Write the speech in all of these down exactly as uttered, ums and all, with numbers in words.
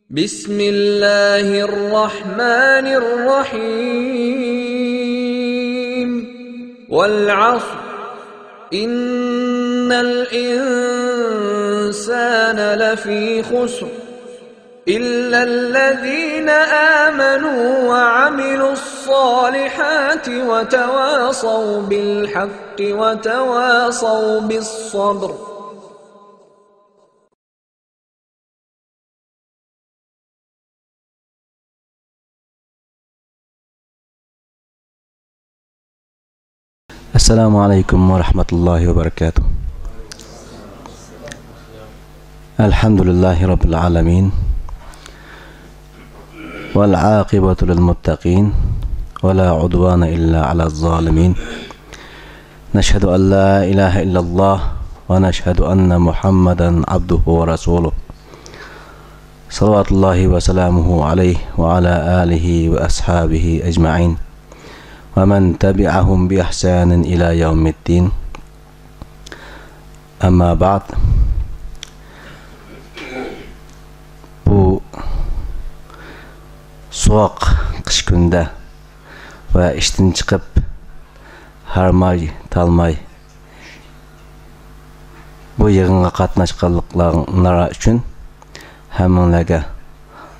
بسم الله الرحمن الرحيم. والعصر. إن الإنسان لفي خسر. إلا الذين آمنوا وعملوا الصالحات وتواصوا بالحق وتواصوا بالصبر. السلام عليكم ورحمة الله وبركاته. الحمد لله رب العالمين. والعاقبة للمتقين. ولا عدوان إلا على الظالمين. نشهد أن لا إله إلا الله ونشهد أن محمدا عبده ورسوله. صلوات الله وسلامه عليه وعلى آله وأصحابه أجمعين ومن تبعهم بإحسان إلى يوم الدين. أما بعد. بۇ سوغۇق قىش كۈنىدە ۋە ئىشتىن چىقىپ، ھارماي، تالماي بۇ يىغىنغا قاتناشقانلىقلار ئۈچۈن ھەممىڭلارغا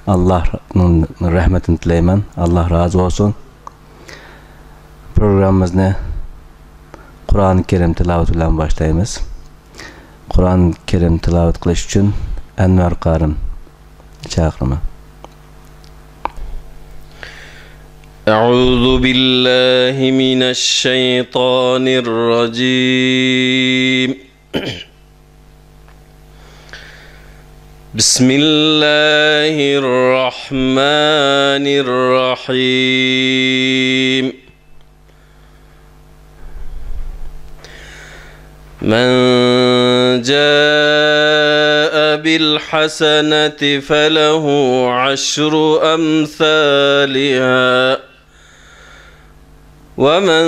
ئاللاھنىڭ رەھمىتىنى تىلەيمەن. ئاللاھ رازى بولسۇن. پروگراممىمىزنى قۇرئان كەرىم تىلاۋىتى بىلەن باشلايمىز. قۇرئان كەرىم تىلاۋەت قىلىش ئۈچۈن ئەنۋەر قارىم چاقىرىمەن. أعوذ بالله من الشيطان الرجيم. بسم الله الرحمن الرحيم. من جاء بالحسنة فله عشر أمثالها، ومن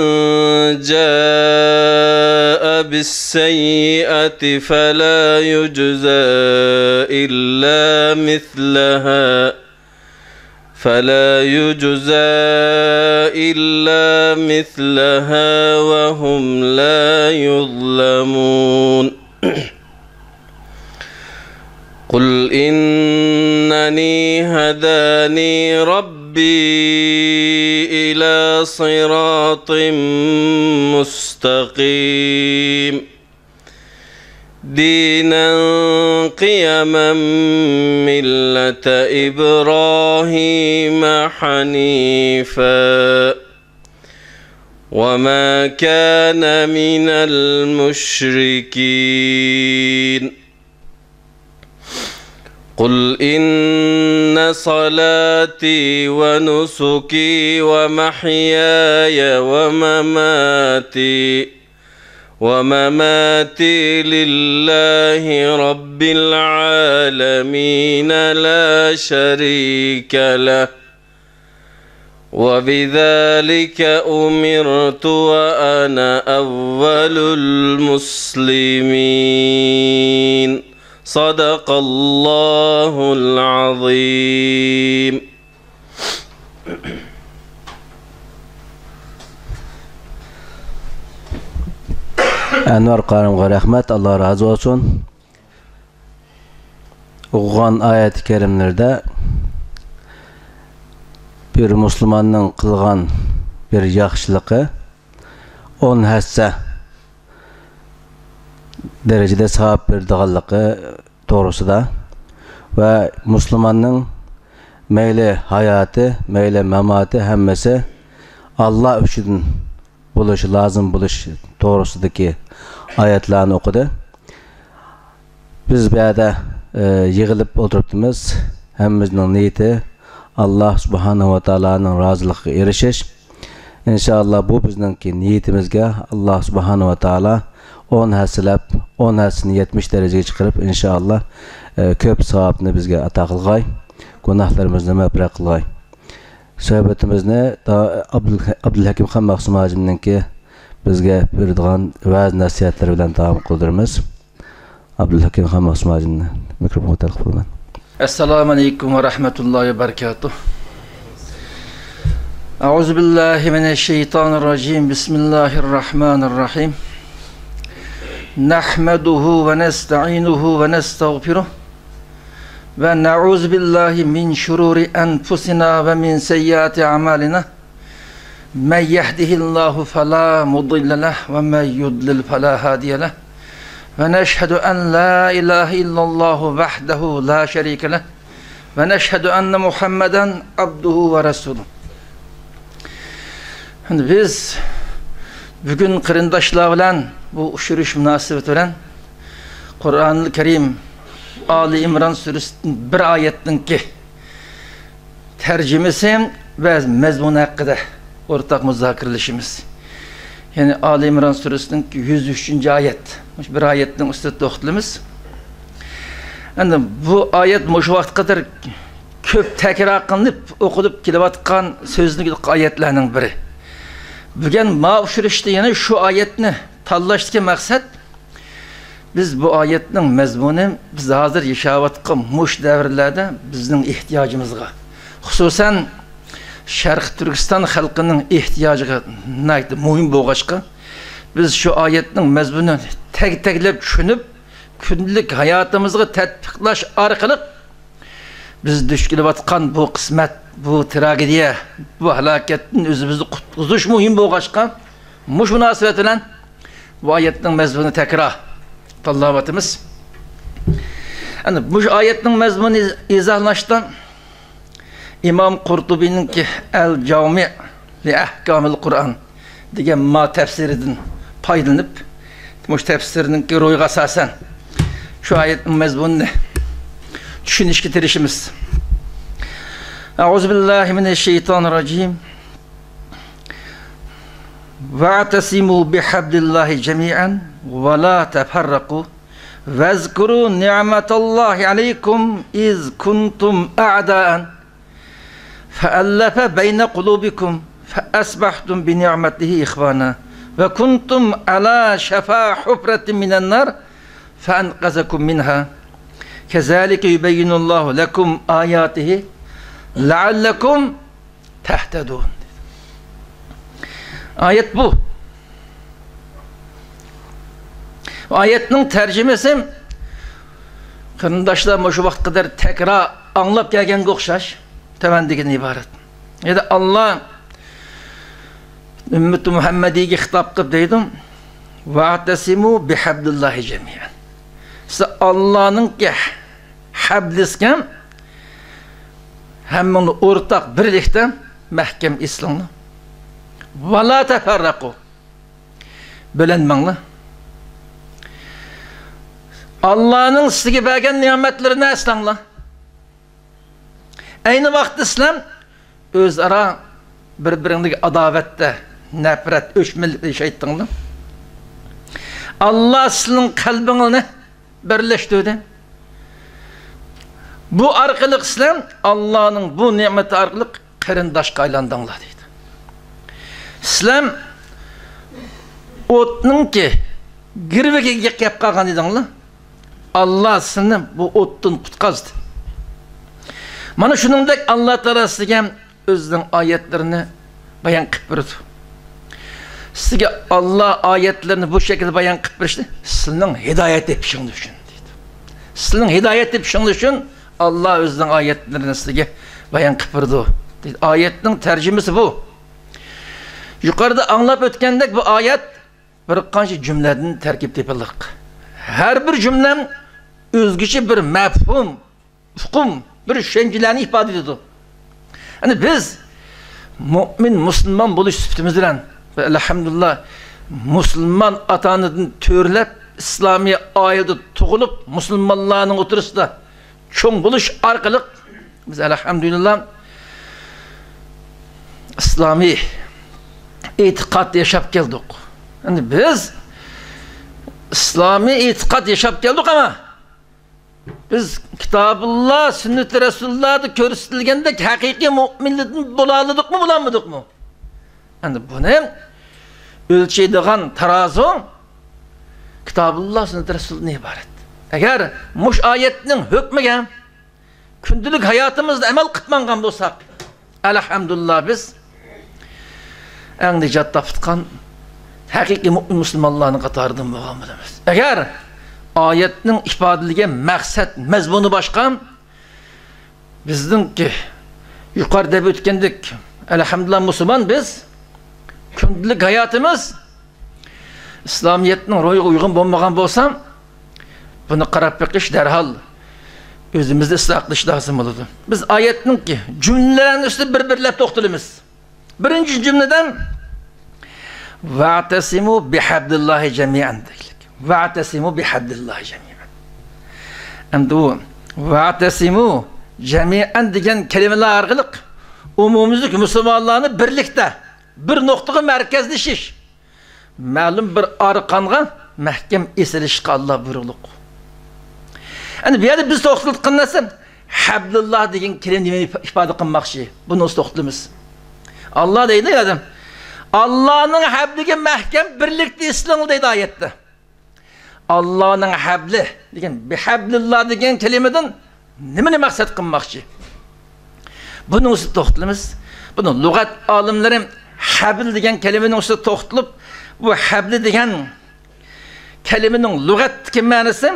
جاء بالسيئة فلا يجزى إلا مثلها، فلا يجزى إلا مثلها وهم لا يظلمون. قل إنني هداني ربي إلى صراط مستقيم دينا قيما ملة إبراهيم حنيفا وما كان من المشركين. قل إن صلاتي ونسكي ومحياي ومماتي ومماتي لله رب العالمين لا شريك له، وبذلك أمرت وأنا أول المسلمين. صدق الله العظيم. ئەنۋەر قارىمغا رەھمەت، ئاللا رازى بولسۇن. ئوقۇغان ئايەت كەرىملىرىدە بىر مۇسۇلماننىڭ قىلغان بىر ياخشىلىقى ئون ھەسسە دەرىجىدە ساۋاب بېرىدىغانلىقى توغرىسىدا ۋە مۇسۇلماننىڭ مەيلى ھاياتى، مەيلى ماماتى ھەممىسى ئاللا ئۈچۈن بولۇشى لازىم بولۇش توغرىسىدىكى ئايەتلەرنى ئوقۇدى. بىز بۇ يەردە، ئە، يىغىلىپ ئولتۇرۇپتىمىز. ھەممىمىزنىڭ نىيىتى ئاللا سۇبھانەھۇ ۋە تائالانىڭ رازىلىقىغا ئېرىشىش. ئىنشائاللا، بۇ بىزنىڭكى نىيىتىمىزگە ئاللا سۇبھانەھۇ ۋە تائالا ئون ھەسسىلەپ، ئون ھەسسىنى يەتمىش دەرىجىگە چىقىرىپ، ئىنشائاللا، ئە، كۆپ ساۋابنى بىزگە ئاتا قىلغاي، گۇناھلىرىمىزنى مەغپىرەت قىلغاي. سۆھبىتىمىزنى دا-، ئابدۇل-، ئابدۇلھەكىم خان مەخسۇم ھاجىمنىڭكى بىزگە بېرىدىغان ۋەز نەسىھەتلىرى بىلەن داۋام قىلدۇرىمىز. ئابدۇلھەكىم خان مەخسۇم ھاجىمنى مىكروفونغا تەقدىم قىلىمەن. السلام عليكم ورحمة الله وبركاته. أعوذ بالله من الشيطان الرجيم. بسم الله الرحمن الرحيم. نحمده ونستعينه ونستغفره، ونعوذ بالله من شرور أنفسنا ومن سيئات أعمالنا. من يهده الله فلا مضل له، ومن يضلل فلا هادي له. ونشهد أن لا إله إلا الله وحده لا شريك له، ونشهد أن محمدا عبده ورسوله. Biz bugün قېرىنداشلار بىلەن بۇ ئۇچرىشىش مۇناسىۋىتى بىلەن قۇرئانىل كەرىم ئالى ئىمران سۈرىسىدىن بىر ئايەتنىڭكى تەرجىمىسى ۋە مەزمۇنى ھەققىدە ئورتاق مۇزاكىرىلىشىمىز. يەنى ئالى ئىمران سۈرىسىنىڭ يۈز ئۈچىنچى ئايەت. مۇشۇ بىر ئايەتنىڭ ئۈستىدە توختىلىمىز. ئەمدى بۇ ئايەت مۇشۇ ۋاقىتقا قەدەر كۆپ تەكرار قىلىنىپ ئوقۇلۇپ كېلىۋاتقان سۆزلۈك ئايەتلەرنىڭ بىرى. بۈگۈن ما ئۇچرىشىشتا يەنە شۇ ئايەتنى تاللاشتىكى مەقسەت، بىز بۇ ئايەتنىڭ مەزمۇنى، بىز ھازىر ياشاۋاتقان مۇشۇ دەۋرلەردە بىزنىڭ ئېھتىياجىمىزغا، خۇسۇسەن، شەرقىي تۈركىستان خەلقىنىڭ ئېھتىياجىغا ناھايىتى مۇھىم بولغاچقا، بىز شۇ ئايەتنىڭ مەزمۇنىنى تەگ-تەگلەپ چۈشىنىپ، كۈندىلىك ھاياتىمىزغا تەتبىقلاش ئارقىلىق، بىز دۇچ كېلىۋاتقان بۇ قىسمەت، بۇ تراگېدىيە، بۇ ھالاكەتتىن ئۆزىمىزنى قۇتقۇزۇش مۇھىم بولغاچقا، مۇشۇ مۇناسىۋەت بىلەن بۇ ئايەتنىڭ مەزمۇنىنى تەكرار تاللاۋاتىمىز. ئەنە مۇشۇ ئايەتنىڭ مەزمۇنىنى ئىزاھلاشتا ئىمام قۇرتۇبىنىڭكى ئەل جامى لى ئەھكامىل قۇرئان دېگەن ما تەپسىرىدىن پايدىلىنىپ، مۇشۇ تەپسىرنىڭكى روھىغا ئاساسەن شۇ ئايەتنىڭ مەزمۇنىنى چۈشىنىشكە تىرىشىمىز. أعوذ بالله من الشيطان الرجيم. واعتصموا بحبل الله جميعا ولا تفرقوا واذكروا نعمة الله عليكم إذ كنتم أعداء فألف بين قلوبكم فأصبحتم بنعمته إخوانا وكنتم على شفا حفرة من النار فأنقذكم منها كذلك يبين الله لكم آياته لعلكم تهتدون. ئايەت بۇ. ئايەتنىڭ تەرجىمىسى، قېرىنداشلار مۇشۇ ۋاقىتقا قەدەر تەكرار ئاڭلاپ كەلگەنگە ئوخشاش، تۆۋەندىكىدىن ئىبارەت. يەنى ئاللا ئۈممىتى مۇھەممەدىيگە خىتاب قىلىپ دەيدۇ، «ۋەتەسىمۇ بىھەبلىللاھى جەمىئەن.» سىز ئاللانىڭكى ھەبلىسىگە ھەممىڭلار ئورتاق بىرلىكتە مەھكەم ئېسىلىڭلار. ۋەلا تەفەررەقۇ. بۆلەنمەڭلار. ئاللانىڭ سىزگە بەرگەن نېمەتلىرىنى ئەسلەڭلار. ئەينى ۋاقىتتا سىلەر ئۆزئارا بىر-بىرىڭلارگە ئاداۋەتتە، نەپرەت، ئۆچمەنلىكتە ياشايتتىڭلار. ئاللا سىلىنىڭ قەلبىڭلارنى بىرلەشتۈردى. بۇ ئارقىلىق سىلەر ئاللانىڭ بۇ نېمىتى ئارقىلىق قېرىنداشقا ئايلاندىڭلار دەيدۇ. سىلەر ئوتنىڭكى گىرۋىكىگە كەپ قالغان ئىدىڭلار. ئاللا سىلىنى بۇ ئوتتىن قۇتقۇزدى. مانا شۇنىڭدەك ئاللا تائالا سىزگە ئۆزىنىڭ ئايەتلىرىنى بايان قىلىپ بېرىدۇ. سىزگە ئاللا ئايەتلىرىنى بۇ شەكىلدە بايان قىلىپ بېرىشى سىلىنىڭ ھىدايەت تېپىشىڭلار ئۈچۈن دەيدۇ. سىلىنىڭ ھىدايەت تېپىشىڭلار ئۈچۈن ئاللا ئۆزىنىڭ ئايەتلىرىنى سىزگە بايان قىلىپ بېرىدۇ دەيدۇ. ئايەتنىڭ تەرجىمىسى بۇ. يۇقىرىدا ئاڭلاپ ئۆتكەندەك بۇ ئايەت بىر قانچە جۈملىدىن تەركىب تېپىلدى. ھەر بىر جۈملە ئۆزگىچە بىر مەپھۇم، ئۇقۇم، بىر چۈشەنچىلەرنى ئىپادە ئېتىدۇ. يەنى بىز مۇئمىن، مۇسۇلمان بولۇش سۈپىتىمىز بىلەن، ئەلھەمدۇلىللا، مۇسۇلمان ئاتا-ئانىدىن تۆرىلەپ، ئىسلامىي ئائىلىدە تۇغۇلۇپ، مۇسۇلمانلارنىڭ ئوتتۇرىسىدا چوڭ بولۇش ئارقىلىق، بىز، ئەلھەمدۇلىللا، ئىسلامىي ئېتىقاد ياشاپ كەلدۇق. يەنى بىز ئىسلامىي ئېتىقاد ياشاپ كەلدۇق، ئەمما بىز كىتابۇللا، سۈننىتى رەسۇلۇللادا كۆرسىتىلگەندەك ھەقىقىي مۇئمىنلىدىن بولالىدۇقمۇ، بولالمىدۇقمۇ؟ ئەمدى بۇنى ئۆلچەيدىغان تارازۇ كىتابۇللا، سۈننىتى رەسۇلدىن ئىبارەت. ئەگەر مۇشۇ ئايەتنىڭ ھۆكمىگە، كۈندىلىك ھاياتىمىزدا ئەمەل قىلىپ ماڭغان بولساق، ئەلھەمدۇلىللا، بىز ئەڭ نىجات تاپقان ھەقىقىي مۇئمىن مۇسۇلمانلارنىڭ قاتارىدىن بولغان بولىمىز. ئەگەر ئايەتنىڭ ئىپادىلىگەن مەقسەت مەزمۇنى باشقا، بىزنىڭكى يۇقىرىدا دەپ ئۆتكەندەك، ئەلھەمدۇلىللا، مۇسۇلمان بىز. كۈندىلىك ھاياتىمىز ئىسلامىيەتنىڭ روھىغا ئۇيغۇن بولمىغان بولسا، بۇنى قاراپ بېقىش دەرھال ئۆزىمىزدە ئىسلاھ قىلىش لازىم بولىدۇ. بىز ئايەتنىڭكى جۈملىلەرنىڭ ئۈستىدە بىر-بىرلەپ توختىلىمىز. بىرىنچى جۈملىدىن، «ۋەتەسىمۇ بىھەبلىللاھى جەمىئەن» دەيلىك. «ۋەتەسىمۇ بىھەبلىللاھى جەمىئەن». ئەمدى ئۇ «ۋەتەسىمۇ جەمىئەن» دېگەن كەلىمىلەر ئارقىلىق ئومۇميۈزلۈك مۇسۇلمانلارنى بىرلىكتە، بىر نۇقتىغا مەركەزلىشىش، مەلۇم بىر ئارقانغا مەھكەم ئېسىلىشقا ئاللا بۇيرۇقلۇق. ئەنە بۇ يەردە بىز توختىلىۋاتقان نەرسە ھەبلىللا دېگەن كەلىمە نېمىنى ئىپادە قىلماقچى؟ بۇنى توختىلىمىز. ئاللا دەيدۇ يا ئادەم. ئاللانىڭ ھەبلىگە مەھكەم بىرلىكتە ئېسىلىڭ دەيدۇ ئايەتتە. ئاللانىڭ ھەبلى دېگەن، بىھەبلىللا دېگەن كەلىمىدىن نېمىنى مەقسەت قىلماقچى؟ بۇنىڭ ئۈستىدە توختىلىمىز. بۇنى لۇغەت ئالىملىرى ھەبل دېگەن كەلىمىنىڭ ئۈستىدە توختىلىپ، بۇ ھەبلى دېگەن كەلىمىنىڭ لۇغەتتىكى مەنىسى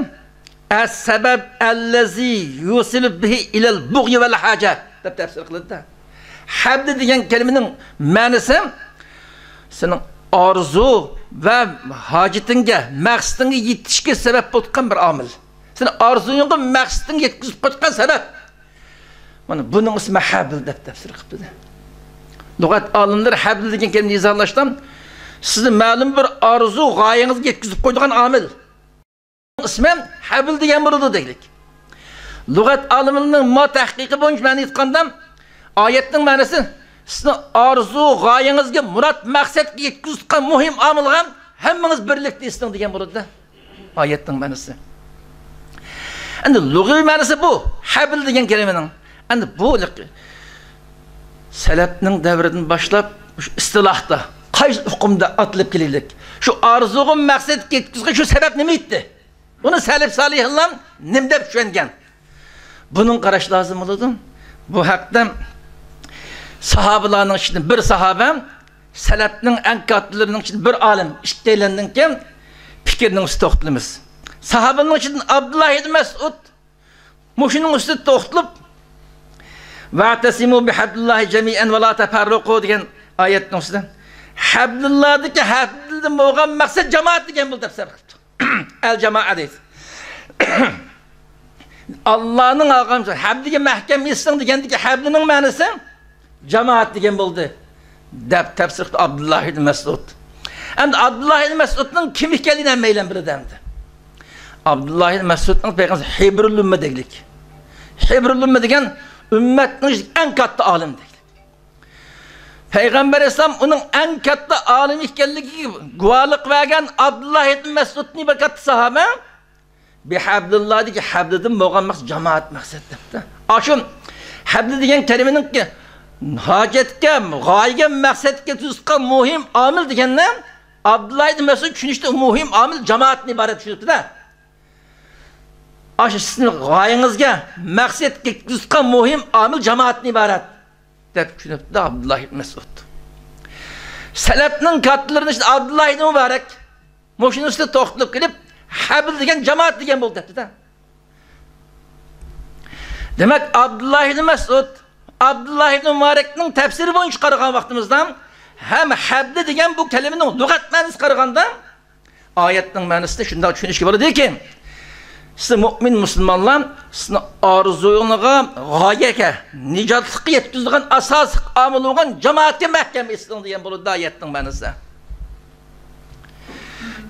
«ئەس-سەبەب ئەللەزى يۇسىلۇ بىھى ئىلەل بۇغيى ۋەل ھاجە» دەپ تەپسىر قىلىدۇ. ھەبلى دېگەن كەلىمىنىڭ مەنىسى سېنىڭ ئارزۇ ۋە ھاجىتىڭگە، مەقسىتىڭگە يېتىشكە سەۋەب بولۇپ بىر ئامىل. سېنىڭ ئارزۇيۇڭغا، مەقسىتىڭگە يەتكۈزۈپ قويغان سەۋەب. مانا بۇنىڭ ئىسمى ھەبل دەپ تەپسىر قىپتۇ. لۇغەت ئالىملىرى ھەبل دېگەن كەلىمىنى ئىزاھلاشتا، سىزنى مەلۇم بىر ئارزۇ، غايىڭىزگە يەتكۈزۈپ قويىدىغان ئامىل. ئىسمى ھەبل دېگەن بولىدۇ دەيلىك. لۇغەت ئالىملىرىنىڭ ما تەھقىقى بويىچە مەنە ئېيتقاندا، ئايەتنىڭ مەنىسى سىزنى ئارزۇ، غايىڭىزگە، مۇراد، مەقسەتكە يەتكۈزۈۋاتقان مۇھىم ئامىلغا ھەممىڭىز بىرلىكتە ئېسىلىڭ دېگەن بولىدۇ-دە. ئايەتنىڭ مەنىسى. ئەمدى لۇغىۋى مەنىسى بۇ. ھەبل دېگەن كەلىمىنىڭ. ئەمدى بۇ سەلەپنىڭ دەۋرىدىن باشلاپ شۇ ئىستىلاھتا، قايسى ئۇقۇمدا ئاتىلىپ كېلىلىك؟ شۇ ئارزۇغا، مەقسەتكە يەتكۈزگەن شۇ سەۋەب نېمە ئىدى؟ بۇنى سەلەپ سالىھلار نېمە دەپ چۈشەنگەن؟ بۇنىڭغا قاراش لازىم بولىدۇ. بۇ ھەقتە ساھابىلارنىڭ ئىچىدىن بىر ساھابە، سەلەپنىڭ ئەڭ كاتتىلىرىنىڭ ئىچىدىن بىر ئالىم، ئىككىيلەندىن كېيىن پىكىرنىڭ ئۈستىدە توختىلىمىز. ساھابىنىڭ ئىچىدىن ئابدۇللا ئىبن مەسئۇد مۇشۇنىڭ ئۈستىدە توختىلىپ، «ۋەتەسىمۇ بىھەبلىللاھى جەمىئەن ۋە لا تەپەررۇقۇ» دېگەن ئايەتنىڭ ئۈستىدە، «ھەبلىللادىكى ھەبلىدىن بولغان مەقسەت جامائەت» دېگەن بولدى دەپ سەۋەب قىپتۇ. ئەل جامائە دەيدۇ. ئاللانىڭ ئالغان ھەبلىگە مەھكەم ئېسىلىڭ دېگەندىكى ھەبلىنىڭ مەنىسى جامائەت دېگەن بولدى، دەپ تەپسىر قىپتۇ ئابدۇللا ئىبن مەسئۇد. ئەمدى ئابدۇللا ئىبن مەسئۇدنىڭ كىم ئىكەنلىكىنى ھەممەيلەن بىلىدۇ ئەمدى. ئابدۇللا ئىبن مەسئۇدنىڭ پەيغەمبەر ھىبرۇل ئۈممە دەيلىك. ھىبرۇل ئۈممە دېگەن ئۈممەتنىڭ ئىچىدىكى ئەڭ كاتتا ئالىم دەيلىك. پەيغەمبەر ئەلەيھىسسالام ئۇنىڭ ئەڭ كاتتا ئالىم ئىكەنلىكىگە گۇۋاھلىق بەرگەن ئابدۇللا ئىبن مەسئۇدنى بىر كاتتا ساھابە بىھەبلىللادىكى ھەبلىدىن بولغان مەقسەت جامائەت مەقسەت دەپتۇ. ئاشۇ ھەبلى دېگەن كەلىمىنىڭكى ھاجەتكە، غايىگە، مەقسەتكە تۇتقان مۇھىم ئامىل دېگەندە ئابدۇللا ئىبن مەسئۇد چۈشىنىشتە مۇھىم ئامىل جامائەتتىن ئىبارەت چۈشىنىپتۇ-دە. ئاشۇ سىزنىڭ غايىڭىزگە، مەقسەتكە تۇتقان مۇھىم ئامىل جامائەتتىن ئىبارەت دەپ چۈشىنىپتۇ ئابدۇللا ئىبن مەسئۇد. سەلەپنىڭ كاتتىلىرىنىڭ ئىچىدە ئابدۇللا ئىبن مۇبارەك مۇشۇنىڭ ئۈستىدە توختىلىپ كېلىپ، ھەبل دېگەن جامائەت دېگەن بولدى دەپتۇ-دە. دېمەك، ئابدۇللا ئىبن مەسئۇد، ئابدۇللا ئىبن مۇبارەكنىڭ تەپسىرى بويىچە قارىغان ۋاقتىمىزدا ھەم ھەبلى دېگەن بۇ كەلىمىنىڭ لۇغەت مەنىسىگە قارىغاندا ئايەتنىڭ مەنىسىنى شۇنداق چۈشىنىشكە بولىدۇكى، سىز مۇئمىن مۇسۇلمانلار، سىزنى ئارزۇيىڭىزغا، غايەگە، نىجاتلىققا يەتكۈزىدىغان ئاساسلىق ئامىل بولغان جامائەتكە مەھكەم ئېسىلىڭ دېگەن بولىدۇ ئايەتنىڭ مەنىسى.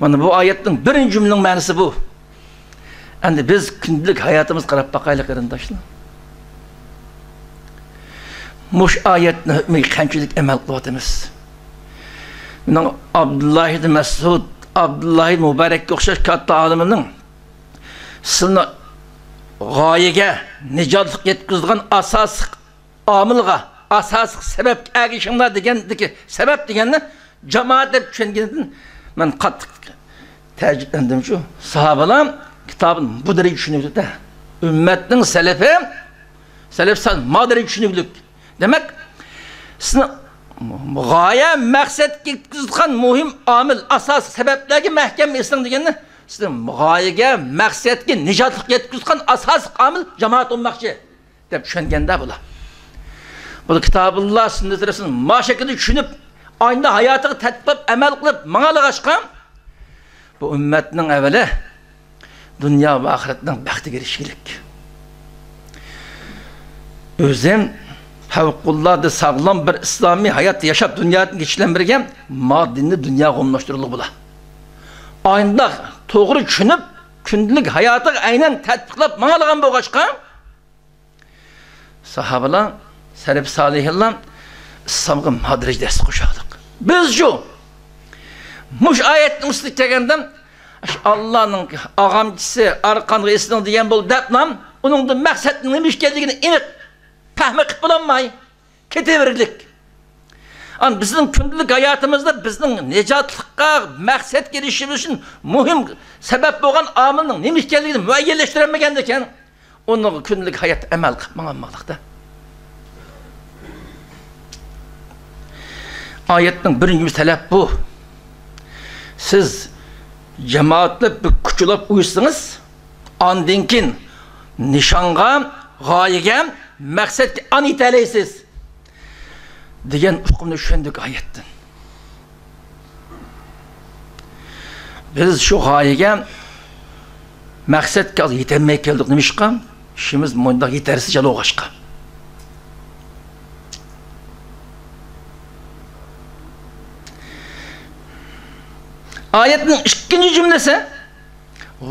مانا بۇ ئايەتنىڭ بىرىنچى جۈملىنىڭ مەنىسى بۇ. ئەمدى بىز كۈندىلىك ھاياتىمىزغا قاراپ باقايلى، قېرىنداشلار. مۇشۇ ئايەتنىڭ ھۆكمىگە قانچىلىك ئەمەل قىلىۋاتىمىز؟ مېنىڭ ئابدۇللا ئىبن مەسئۇد، ئابدۇللا ئىبن مۇبارەككە ئوخشاش كاتتا ئالىمنىڭ سىلىنى غايىگە، نىجاتلىققا يەتكۈزىدىغان ئاساسلىق ئامىلغا، ئاساسلىق سەۋەبكە ئەگىشىڭلار دېگەندىكى سەۋەب دېگەننى جامائەت دەپ چۈشەنگىنىدىن مەن قاتتىق تەئەججۈپلەندىم شۇ. ساھابىلار كىتابىنى بۇ دەرىجىدە چۈشىنىۋېتىدۇ. ئۈممەتنىڭ سەلىپى سەلەف سالىھ مادىرى چۈشىنىكلىك. دېمەك، سىزنى غايە، مەقسەتكە يەتكۈزىدىغان مۇھىم ئامىل، ئاساسىي سەۋەبلەرگە مەھكەم ئېسىلىڭ دېگەندە، سىزنى غايىگە، مەقسەتكە، نىجاتلىققا يەتكۈزىدىغان ئاساسىي ئامىل جامائەت بولماقچى دەپ چۈشەنگەندە بۇلار. بۇ كىتابۇللا سۈننەت رەسۇل ما شەكىلدە چۈشىنىپ، ئاينىدا ھاياتىغا تەتبىق قىلىپ، ئەمەل قىلىپ ماڭالىغاچقا، بۇ ئۈممەتنىڭ ئەۋەلى دۇنيا ۋە ئاخىرەتنىڭ بەختىگە ئېرىشكىلىك. ئۆزۈم پەۋقۇلئاددە ساغلام بىر ئىسلامىي ھايات ياشاپ، دۇنيادىن كېچىشلەن بىرگە ما دىننى دۇنياغا ئوملاشتۇرۇلغا بولا. ئاينداق توغرا چۈشىنىپ، كۈندىلىك ھاياتىغا ئەينەن تەتبىقلاپ ماڭالىغان بولغاچقا، ساھابىلار، سەلەف سالىھىنلار ئىسلامغا ما دەرىجىدە ھەسسە قوشالىق. بىزچۇ؟ مۇشۇ ئايەتنىڭ ئۈستىگە كەلگەندە، ئاللانىڭ ئاغامچىسى، ئارقانغا ئېسىلىڭ دېگەن بولدى دەپلا، ئۇنىڭدىن مەقسەتنىڭ نېمە ئىكەنلىكىنى ئېنىق پەھمى قىلىپ بولالماي كېتىۋېرىدۇق. ئان بىزنىڭ كۈندىلىك ھاياتىمىزدا بىزنىڭ نىجاتلىققا، مەقسەتكە ئېرىشىشىمىز ئۈچۈن مۇھىم سەۋەب بولغان ئامىلنىڭ نېمە ئىكەنلىكىنى مۇئەييەنلەشتۈرەلمىگەندىكىن، ئۇنىڭغا كۈندىلىك ھاياتتا ئەمەل قىلىپ ماڭالماقلىقتا. ئايەتنىڭ بىرىنچى تەلەپ بۇ. سىز جامائەتلەپ بىر كۇچىلاپ ئۇيۇشسىڭىز، ئاندىن كېيىن نىشانغا، غايىگە، مەقسەتكە ئان يېتەلەيسىز دېگەن ئۇقۇمنى چۈشەندۇق ئايەتتىن. بىز شۇ غايىگە، مەقسەتكە ھازىر يېتەلمەي كەلدۇق. نېمىشقا؟ ئىشىمىز مۇنداق يېتەرسىز جالاۋغاچقا. ئايەتنىڭ ئىككىنچى جۈملىسى،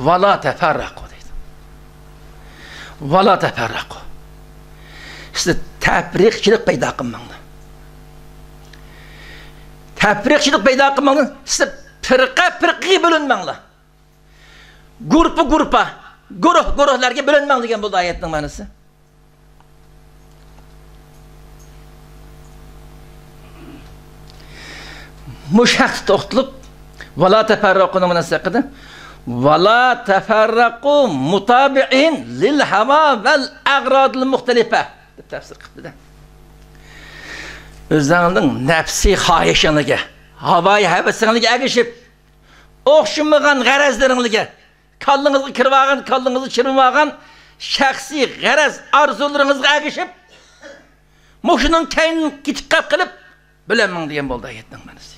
«ۋالا تەپەررەقۇ» دەيدۇ. «ۋالا تەپەررەقۇ». سىز تەپرىقىچىلىك پەيدا قىلماڭلار. تەپرىقىچىلىك پەيدا قىلماڭلار. سىز پىرقە پىرقىگە بۆلۈنمەڭلار. گۇرۇپپا گۇرۇپپا، گۇرۇھ گۇرۇھلارغا بۆلۈنمەڭ دېگەن بولدى ئايەتنىڭ مەنىسى. مۇشۇ ھەقتە توختىلىپ، «ۋالا تەپەررەقۇنىڭ» مەنىسى ھەققىدە، «ۋالا تەپەررەقۇ مۇتابىئىن لىل ھاۋا ۋەل ئەغرادىل مۇختەلىپە» دەپ تەپسىر قىپتۇ-دە. ئۆزۈڭنىڭ نەپسىي خاھىشىڭلارغا، ھاۋايى ھەۋىسىڭلارغا ئەگىشىپ، ئوخشىمىغان غەرەزلىرىڭلارغا، كاللىڭىزغا كىرىۋالغان، كاللىڭىزغا چىرمىۋالغان شەخسىي غەرەز ئارزۇلىرىڭىزغا ئەگىشىپ، مۇشۇنىڭ كەينىدىن كېتىپ قېلىپ، بۆلەلمەڭ دېگەن بولدى ئايەتنىڭ مەنىسى.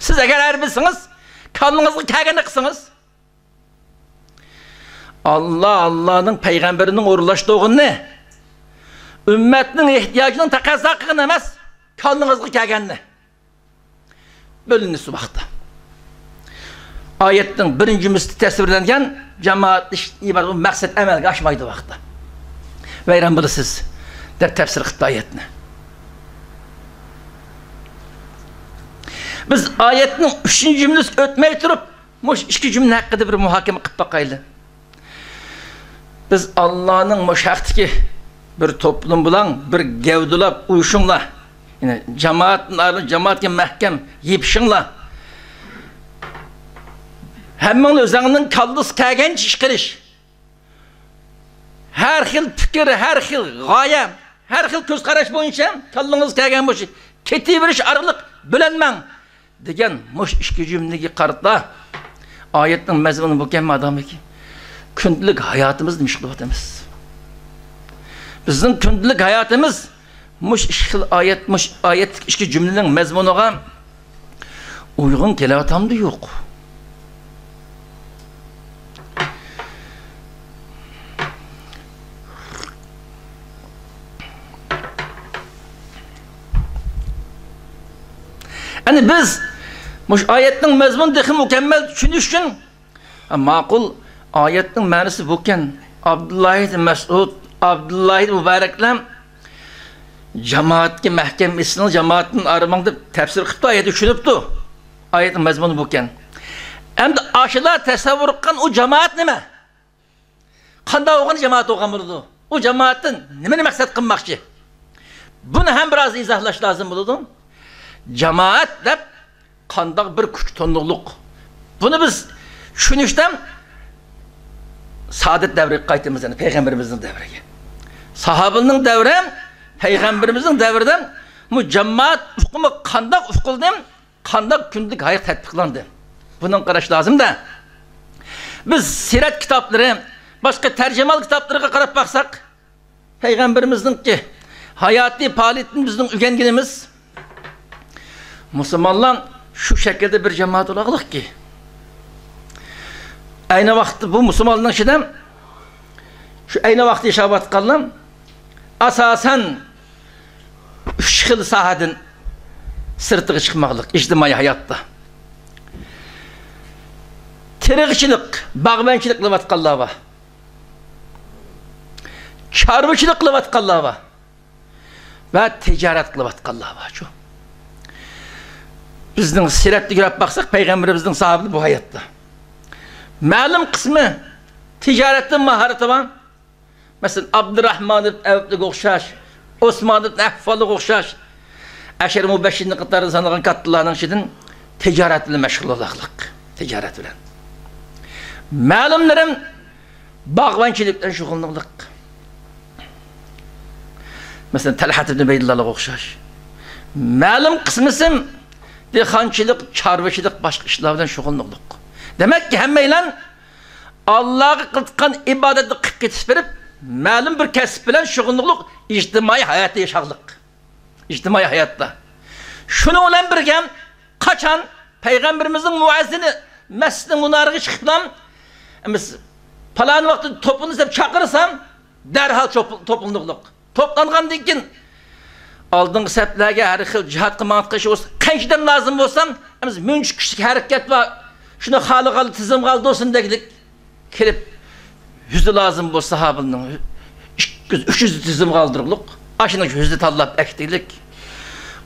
سىز ئەگەر ھەربىيسىڭىز، كاللىڭىزغا كەلگەننى قىلسىڭىز، ئاللا، ئاللانىڭ پەيغەمبىرىنىڭ ئورۇنلاشتۇرغىنىنى، ئۈممەتنىڭ ئېھتىياجىنىڭ تەقەززا قىلغىنىنى ئەمەس، كاللىڭىزغا كەلگەننى. بۆلۈنۈش ۋاقتى. ئايەتنىڭ بىرىنچى جۈملىسىدە تەسۋىرلەنگەن جامائەت ئىش ئىبارەت بۇ مەقسەت ئەمەلگە ئاشمايدۇ ۋاقتى. ۋەيران بولىسىز دەپ تەپسىر قىپتۇ ئايەتنى. بىز ئايەتنىڭ ئۈچىنچى جۈملىسىگە ئۆتمەي تۇرۇپ، مۇشۇ ئىككى جۈملە ھەققىدە بىر مۇھاكىمە قىلىپ باقايلى. بىز ئاللانىڭ مۇشۇ ھەقتىكى بىر توپلۇم بولاڭ، بىر گەۋدىلاپ ئۇيۇشۇڭلار. يەنى جامائەتتىن ئايرىلىپ، جامائەتكە مەھكەم يېپىشىڭلار. ھەممىڭلار ئۆزۈڭنىڭ كاللىسى كەلگەنچە ئىش قىلىش. ھەر خىل پىكىر، ھەر خىل غايە، ھەر خىل كۆز قاراش بويىچە كاللىڭىز كەلگەن بولسا كېتىۋېرىش ئارقىلىق بۆلەلمەڭ. دېگەن مۇشۇ ئىككى جۈملىگە قارىتا ئايەتنىڭ مەزمۇنى بۇكەنمۇ ئادامدىكى كۈندىلىك ھاياتىمىزدا نېمە ئىش قىلىۋاتىمىز؟ بىزنىڭ كۈندىلىك ھاياتىمىز مۇشۇ ئىككى خىل ئايەت، مۇشۇ ئايەتتىكى ئىككى جۈملىنىڭ مەزمۇنىغا ئۇيغۇن كېلىۋاتامدۇ، يوق؟ ئەنە بىز مۇشۇ ئايەتنىڭ مەزمۇنىنى تېخى مۇكەممەل چۈشىنىش ئۈچۈن، ھە، ماقۇل، ئايەتنىڭ مەنىسى بۇكەن. ئابدۇللا ئىبن مەسئۇد، ئابدۇللا ئىبن مۇبارەكلەر جامائەتكە مەھكەم ئېسىلىڭ، جامائەتتىن ئايرىلماڭ دەپ تەپسىر قىپتۇ، ئايەتنى چۈشىنىپتۇ. ئايەتنىڭ مەزمۇنى بۇكەن. ئەمدى ئاشۇلار تەسەۋۋۇر قىلغان ئۇ جامائەت نېمە؟ قانداق بولغان جامائەت بولغان بولىدۇ؟ ئۇ جامائەتتىن نېمىنى مەقسەت قىلماقچى؟ بۇنى ھەم بىراز ئىزاھلاش لازىم بولىدۇ. جامائەت دەپ قانداق بىر كۈچ تونۇقلۇق؟ بۇنى بىز چۈشىنىشتە سائادەت دەۋرىگە قايتىمىز، يەنى پەيغەمبىرىمىزنىڭ دەۋرىگە. ساھابىلەرنىڭ دەۋرى، پەيغەمبىرىمىزنىڭ دەۋرىدە بۇ جامائەت ئۇقۇمى قانداق ئۇقۇلدى، قانداق كۈندىلىك ھايات تەتبىقلاندى؟ بۇنىڭغا قاراش لازىم-دە. بىز سىرەت كىتابلىرى، باشقا تەرجىمىھال كىتابلىرىغا قاراپ باقساق، پەيغەمبىرىمىزنىڭكى ھاياتىي پائالىيىتىدىن بىزنىڭ ئۆگەنگىنىمىز، مۇسۇلمانلار شۇ شەكىلدە بىر جامائەت بولاغلىقكى. ئەينى ۋاقىتتا بۇ مۇسۇلمانلارنىڭ ئىچىدە شۇ ئەينى ۋاقىتتا ياشاۋاتقانلار ئاساسەن ئۈچ خىل ساھەدىن سىرتىغا چىقماقلىق ئىجتىمائىي ھاياتتا. تېرىقچىلىق، باغۋەنچىلىك قىلىۋاتقانلار بار. چارۋىچىلىق قىلىۋاتقانلار بار. ۋە تىجارەت قىلىۋاتقانلار بارچۇ. بىزنىڭ سىرەتتە كۆرۈپ باقساق، پەيغەمبىرىمىزنىڭ ساھابىلىرى بۇ ھاياتتا. مەلۇم قىسمى تىجارەتتە ماھارىتى بار. مەسىلەن، ئابدۇراھمان ئىبن ئەۋپلىگە ئوخشاش، ئوسمان ئىبن ئەففانلىققا ئوخشاش، ئەشەرە مۇبەششىرىنىڭ قاتارىدا سانالغان كاتتىلارنىڭ ئىچىدىن تىجارەت بىلەن مەشغۇل بولغانلىق. تىجارەت بىلەن. مەلۇملىرىم باغۋەنچىلىك بىلەن شۇغۇللىنىقلىق. مەسىلەن، تەلھەت ئىبن ئۇبەيدۇللاغا ئوخشاش. مەلۇم قىسمىسى دېھقانچىلىق، چارۋىچىلىق، باشقا ئىشلار بىلەن شۇغۇللىنىقلىق. دېمەككى، ھەممەيلەن ئاللاغا قىلىدىغان ئىبادەتنى قىلىپ كېتىش بېرىپ، مەلۇم بىر كەسىپ بىلەن شۇغۇللىنىقلىق، ئىجتىمائىي ھاياتتا ياشاغلىق. ئىجتىمائىي ھاياتتا. شۇنىڭ بىلەن بىرگە، قاچان پەيغەمبىرىمىزنىڭ مۇئەززىنى مەسچىتنىڭ مۇنارىغا چىقىپلا، ئەمىس، پالان ۋاقىتتا توپلىنىڭ دەپ چاقىرسا، دەرھال چوپ-، توپلىنىقلىق. توپلانغاندىن كېيىن، ئالدىنقى سەپلەرگە ھەر خىل جىھادقا ماڭىدىغان ئىش بولسا، قانچە ئادەم لازىم بولسا، ئەمىس، مۇنچە كۈچلۈك ھەرىكەت بار، شۇنى خالىغانلا تىزىمغا ئالدۇرسۇن دېگۈدەك. كېلىپ، يۈزى لازىم بولسا ساھابىنىڭ، ئىككى يۈز، ئۈچ يۈز تىزىمغا ئالدۇرۇقلۇق. ئاشۇنىڭ يۈزى تاللاپ ئەكتىگلىك.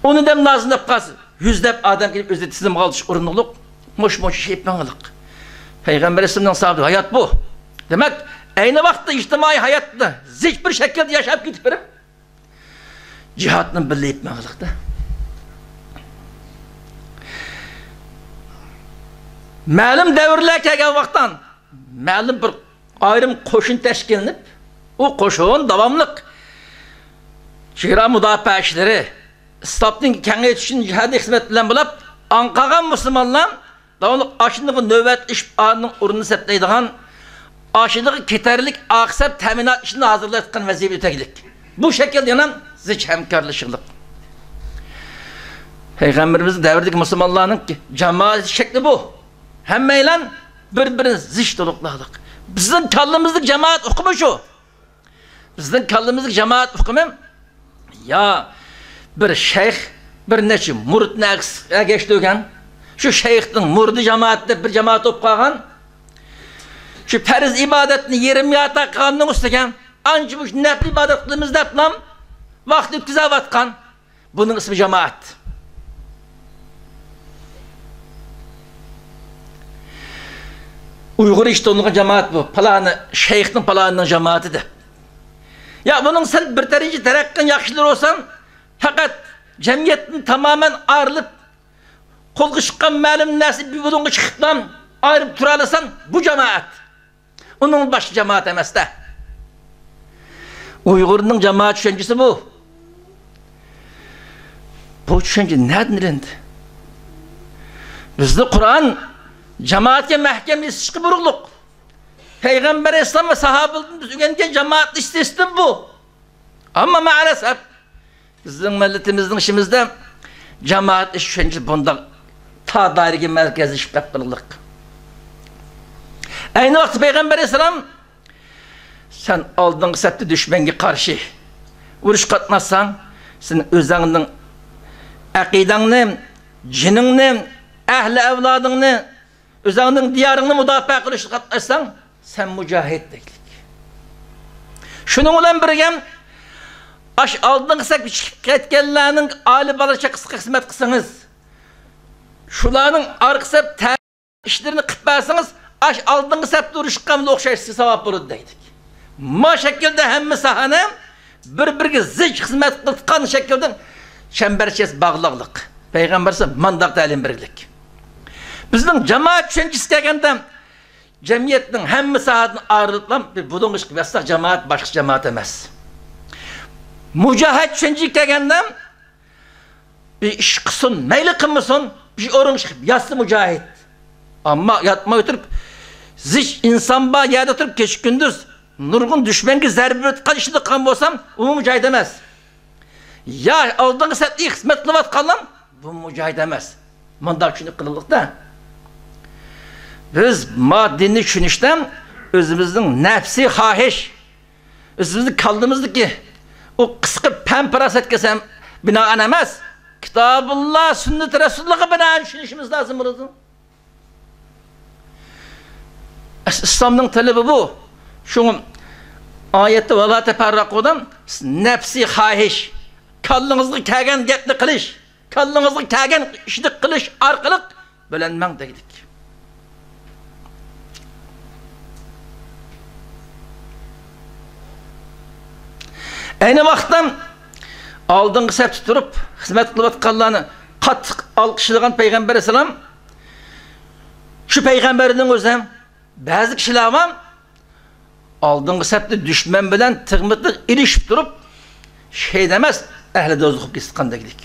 ئون ئادەم لازىم دەپ قالسا، يۈزلەپ ئادەم كېلىپ ئۆزى تىزىمغا ئالدۇرۇش ئورۇنلۇقلۇق. مۇش، مۇش ئىش ئېلىپ ماڭىلىق. پەيغەمبەر ئەلەيھىسسالامنىڭ ساھابى ھايات بۇ. دېمەك، ئەينى ۋاقىتتا ئىجتىمائىي ھاياتتا زىچ بىر شەكىلدە ياشاپ كېتىپ بېرىپ، جىھادنى بىللە ئېلىپ ماڭىلىقتا. مەلۇم دەۋرلەر كەلگەن ۋاقىتتا مەلۇم بىر ئايرىم قوشۇن تەشكىللىنىپ، ئۇ قوشۇن داۋاملىق چېگرا مۇداپىئە ئىشلىرى، ئىسلاھاتنى كېڭەيتىش ئۈچۈن جىھادىي خىزمەت بىلەن بولۇپ، ئاڭ قالغان مۇسۇلمانلار داۋاملىق ئاشۇنداق نۆۋەتلىشىپ، ئانىڭ ئورنىنى سەپلەيدىغان، ئاشۇنداق كېتەرلىك ئاقسەپ تەمىنات ئىشىنى ھازىرلايدىغان ۋەزىپە ئۆتەگلىك. بۇ شەكىلدە يەنە زىچ ھەمكارلىشىقلىق. پەيغەمبىرىمىزنىڭ دەۋرىدىكى مۇسۇلمانلارنىڭ جامائەت شەكلى بۇ. ھەممەيلەن بىر-بىرىنى زىچ تولۇقلاقلىق. بىزنىڭ كاللىمىزدىكى جامائەت ئۇقۇمى شۇ. بىزنىڭ كاللىمىزدىكى جامائەت ئۇقۇمى يا بىر شەيخ بىر نەچچە مۇرىتنى ئەگەشتۈرگەن، شۇ شەيخنىڭ مۇرىدى جامائەت دەپ بىر جامائەت بولۇپ قالغان، شۇ پەرز ئىبادەتنى يېرىم ياتا قىلغاننىڭ ئۈستىگە ئانچە مۇنچە نەپلى ئىبادەت قىلىمىز دەپلا ۋاقىت ئۆتكۈزۈۋاتقان. بۇنىڭ ئىسمى جامائەت. ئۇيغۇر ئىشتونلۇقى جامائەت بۇ. پالانى، شەيخنىڭ پالانىنىڭ جامائىتى دەپ. يا بۇنىڭ سەل بىر دەرىجە تەرەققىي قىلغان ياخشىلىرى بولسا، پەقەت جەمئىيەتتىن تامامەن ئايرىلىپ، قولغا چىققان مەلۇم نەرسە بۇلۇڭغا چىقىپلا ئايرىپ تۇرالىسا، بۇ جامائەت. ئۇنىڭ باشقا جامائەت ئەمەس-دە. ئۇيغۇرنىڭ جامائەت چۈشەنچىسى بۇ. بۇ چۈشەنچە نەدىن ئېلىندى؟ بىزنى قۇرئان جامائەتكە مەھكەم ئېسىشقا بۇيرۇقلۇق. پەيغەمبەر ئەلەيھىسسالام ۋە ساھابىلىرىدىن بىز ئۆگەنگەن جامائەت ئىش سىستېمى بۇ. ئەمما مەئەلەسەپ، بىزنىڭ مىللىتىمىزنىڭ ئىچىمىزدە جامائەت ئىش چۈشەنچىسى بۇنداق تار دائىرىگە مەركەزلىشىپ قېلىپ قالغانلىق. ئەينى ۋاقىتتا پەيغەمبەر ئەلەيھىسسالام، سەن ئالدىنقى سەپتە دۈشمەنگە قارشى ئۇرۇشقا قاتناشساڭ، سېنىڭ ئۆزۈڭنىڭ ئەقىدەڭنى، جېنىڭنى، ئەھلى ئەۋلادىڭنى، ئۆزۈڭنىڭ دىيارىڭنى مۇداپىئە قىلىشقا قاتناشساڭ، سەن مۇجاھىد دەيدىلىك. شۇنىڭ بىلەن بىرگە، ئاشۇ ئالدىنقى سەپكە چىقىپ كەتكەنلەرنىڭ ئائىلە بالا چاقىسىغا خىزمەت قىلسىڭىز، شۇلارنىڭ ئارقا سەپ تە-، ئىشلىرىنى قىلىپ بەرسىڭىز، ئاشۇ ئالدىنقى سەپتە ئۇرۇشقانغا ئوخشاش سىزگە ساۋاب بولىدۇ دەيدىلىك. ما شەكىلدە ھەممە ساھەنى بىر-بىرىگە زىچ خىزمەت قىلىدىغان شەكىلدە چەمبەرچەس باغلاقلىق. پەيغەمبەر مانداق تەلىم بەرگەنلىك. بىزنىڭ جامائەت چۈشەنچىسىگە كەلگەندە، جەمئىيەتنىڭ ھەممە ساھەدىن ئايرىلىپلا بىر بۇلۇڭ ئىشقا ياتساق، جامائەت باشقا جامائەت ئەمەس. مۇجاھىد چۈشەنچىگە كەلگەندە، بىر ئىش قىلسۇن، مەيلى قىلمىسۇن، بىر ئورۇنغا چىقىپ ياتسا مۇجاھىد. ئەمما ياتماي تۇرۇپ، زىچ ئىنسان بار يەردە تۇرۇپ، كېچە-كۈندۈز نۇرغۇن دۈشمەنگە زەربە بېرىۋاتقان ئىشنى قىلغان بولسام، ئۇمۇ مۇجاھىد ئەمەس. يا ئالدىنقى سەپتە خىزمەت قىلىۋاتقانلار، بۇ مۇجاھىد ئەمەس. مۇنداق چۈشىنىپ قىلىلىقتا. بىز ما دىننى چۈشىنىشتە ئۆزىمىزنىڭ نەپسىي خاھىش، ئۆزىمىزنىڭ كاللىمىزدىكى ئۇ قىسقا پەم-پاراسەتكە سەن بىنائەن ئەمەس، كىتابۇللا، سۈننىتى رەسۇلۇللاغا بىنائەن چۈشىنىشىمىز لازىم بولىدۇ. ئىس-، ئىسلامنىڭ تەلىپى بۇ. شۇڭا ئايەتتە «ۋەلا تەپەررەقۇ» دەپ نەپسىي خاھىش، كاللىڭىزغا كەلگەن گەپنى قىلىش، كاللىڭىزغا كەلگەن ئىشنى قىلىش ئارقىلىق بۆلەنمەڭ دېگۈدەك. ئەينى ۋاقىتتا ئالدىنقى سەپتە تۇرۇپ خىزمەت قىلىۋاتقانلارنى قاتتىق ئالقىشلىغان پەيغەمبەر ئەلەيھىسسالام، شۇ پەيغەمبەرنىڭ ئۆزى ھەم بەزى كىشىلەر بار، ئالدىنقى سەپتە دۈشمەن بىلەن تىغمۇتىغا ئېلىشىپ تۇرۇپ، شېھىت ئەمەس، ئەھلى دوزاخ بولۇپ كېتىدىغان دېگۈدەك.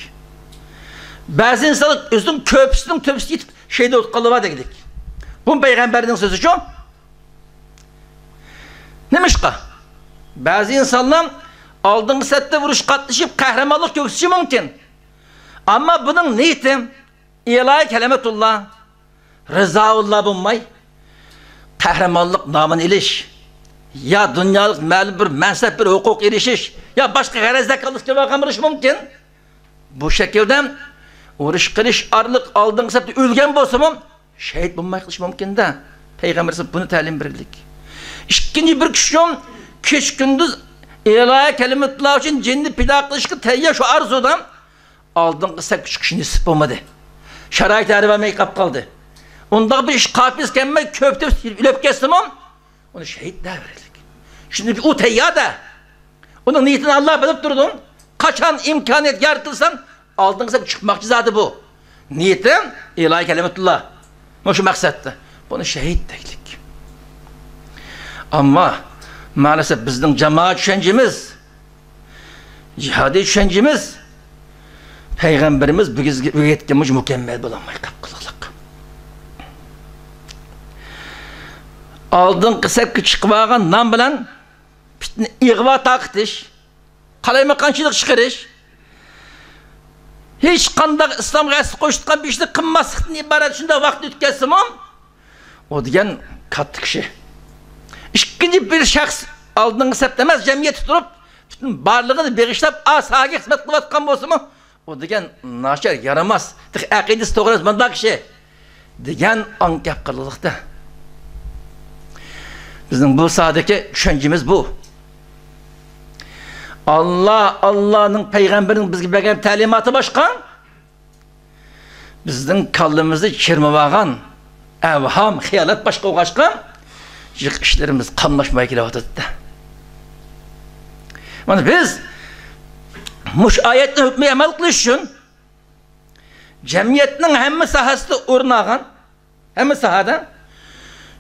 بەزى ئىنسانلار ئۆزىنىڭ كۆپۈسىنىڭ تۆپىسىگە يېتىپ شېھىت بولۇپ قالىدىغان دېگۈدەك. بۇ پەيغەمبەرنىڭ سۆزىچۇ. نېمىشقا؟ بەزى ئىنسانلار ئالدىنقى سەپتە ئۇرۇشقا قاتنىشىپ، قەھرىمانلىق كۆرسىتىشى مۇمكىن. ئەمما بۇنىڭ نىيىتى ئىلاھى كەلىمەتۇللا، رىزاۋۇللا بولماي، قەھرىمانلىق نامىنى ئېلىش، يا دۇنيالىق مەلۇم بىر مەنسەپ، بىر ھوقۇق ئېرىشىش، يا باشقا غەرەزلەرگە كاللىسى كېلىۋالغان بولۇشى مۇمكىن. بۇ شەكىلدە ئۇرۇش قىلىش ئارقىلىق ئالدىنقى سەپتە ئۆلگەن بولسىمۇ، شېھىت بولماي قېلىشى مۇمكىن-دە. پەيغەمبىرىمىز بۇنى تەلىم بەرگەنلىك. ئىككىنچى بىر كۈچ شۇ، كېچە-كۈندۈز ئىلاھى كەلىمەتۇللا ئۈچۈن جېنىنى پىدا قىلىشقا تەييار شۇ ئارزۇدا ئالدىنقى سەپكە چىقىش نېسىپ بولمىدى. شارائىت يار بەرمەي قاپ قالدى. ئۇنداق بىر ئىش قاپىيىسى كەلمەي، كۆپ-كۆپ ئۆلۈپ كەتسىمۇ، ئۇنى شېھىت دەۋېرەيلىك. چۈنكى ئۇ تەييار-دە. ئۇنىڭ نىيىتىنى ئاللا بىلىپ تۇرىدۇ. قاچان ئىمكانىيەت يارىتىلسا، ئالدىنقى سەپكە چىقماقچى زادى بۇ. نىيىتى ئىلاھى كەلىمەتۇللا. مۇشۇ مەقسەتتە. بۇنى شېھىت دەيلىك. ئەمما، مائەلەسەپ بىزنىڭ جامائەت چۈشەنچىمىز، جىھادىي چۈشەنچىمىز پەيغەمبىرىمىز بىزگە ئۆگەتكەن مۇشۇ مۇكەممەل بولالماي قاپقالغانلىق. ئالدىنقى سەپكە چىقىۋالغان نام بىلەن پىتنە، ئىغۋا تارقىتىش، قالايمىقانچىلىق چىقىرىش، ھېچقانداق ئىسلامغا ھەسسە قوشۇلغان بىر ئىشنى قىلماسلىقتىن ئىبارەت شۇنداق ۋاقىت ئۆتكەزسىمۇ، ئۇ دېگەن كاتتا كىشى. ئىككىنچى بىر شەخس ئالدىنقى سەپتە ئەمەس، جەمئىيەتتە تۇرۇپ، پۈتۈن بارلىقىنى بېغىشلاپ، ئا ساھەگە خىزمەت قىلىۋاتقان بولسىمۇ، ئۇ دېگەن ناچار، يارىماس، تېخى ئەقىدىسى توغرا ئەمەس مۇنداق كىشى دېگەن ئاڭ كەپ قالىدۇ. بىزنىڭ بۇ ساھەدىكى چۈشەنچىمىز بۇ. ئاللا، ئاللانىڭ پەيغەمبىرىنىڭ بىزگە بەرگەن تەلىماتى باشقا، بىزنىڭ كاللىمىزنى چىرمىۋالغان ئەۋھام، خىيالات باشقا بولغاچقا، جىق ئىشلىرىمىز قاملاشماي كېلىۋاتىدۇ. مانا بىز مۇشۇ ئايەتنىڭ ھۆكمىگە ئەمەل قىلىش ئۈچۈن جەمئىيەتنىڭ ھەممە ساھەسىدە ئورۇن ئالغان، ھەممە ساھەدە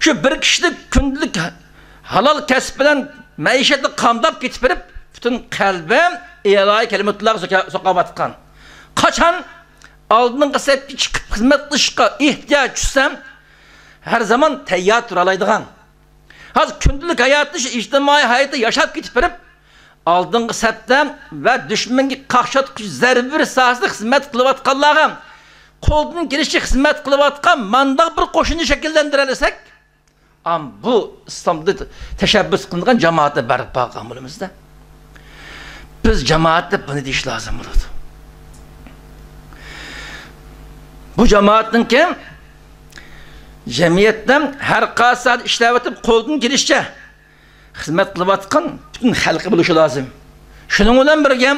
شۇ بىر كىشىلىك كۈندىلىك ھالال كەسىپ بىلەن مەئىشەتنى قامداپ كېتىپ بېرىپ، پۈتۈن قەلبى ئىلاھى كەلىمەتۇللاغا سوقا-، سوقاۋاتقان. قاچان ئالدىنقى سەپكە چىقىپ خىزمەت قىلىشقا ئېھتىياج چۈشسە، ھەر زامان تەييار تۇرالايدىغان. ھازىر كۈندىلىك ھاياتتا، شۇ ئىجتىمائىي ھاياتتا ياشاپ كېتىپ بېرىپ، ئالدىنقى سەپتە ۋە دۈشمەنگە قاقشاتقۇچ زەربە بېرىش ساھەسىدە خىزمەت قىلىۋاتقانلارغا قولدىن كېلىشىچە خىزمەت قىلىۋاتقان مانداق بىر قوشۇننى شەكىللەندۈرەلىسەك، ئام بۇ ئىسلامدا تەشەببۇس قىلىنغان جامائەتنى بەرپا قىلغان بولىمىز-دە. بىز جامائەت دەپ بۇنى دېيىش لازىم بولىدۇ. بۇ جامائەتنىڭكى جەمئىيەتتە ھەر قايسى ساھەدە ئىشلەۋېتىپ، قولدىن كېلىشىچە خىزمەت قىلىۋاتقان پۈتۈن خەلقى بولۇشى لازىم. شۇنىڭ بىلەن بىرگە،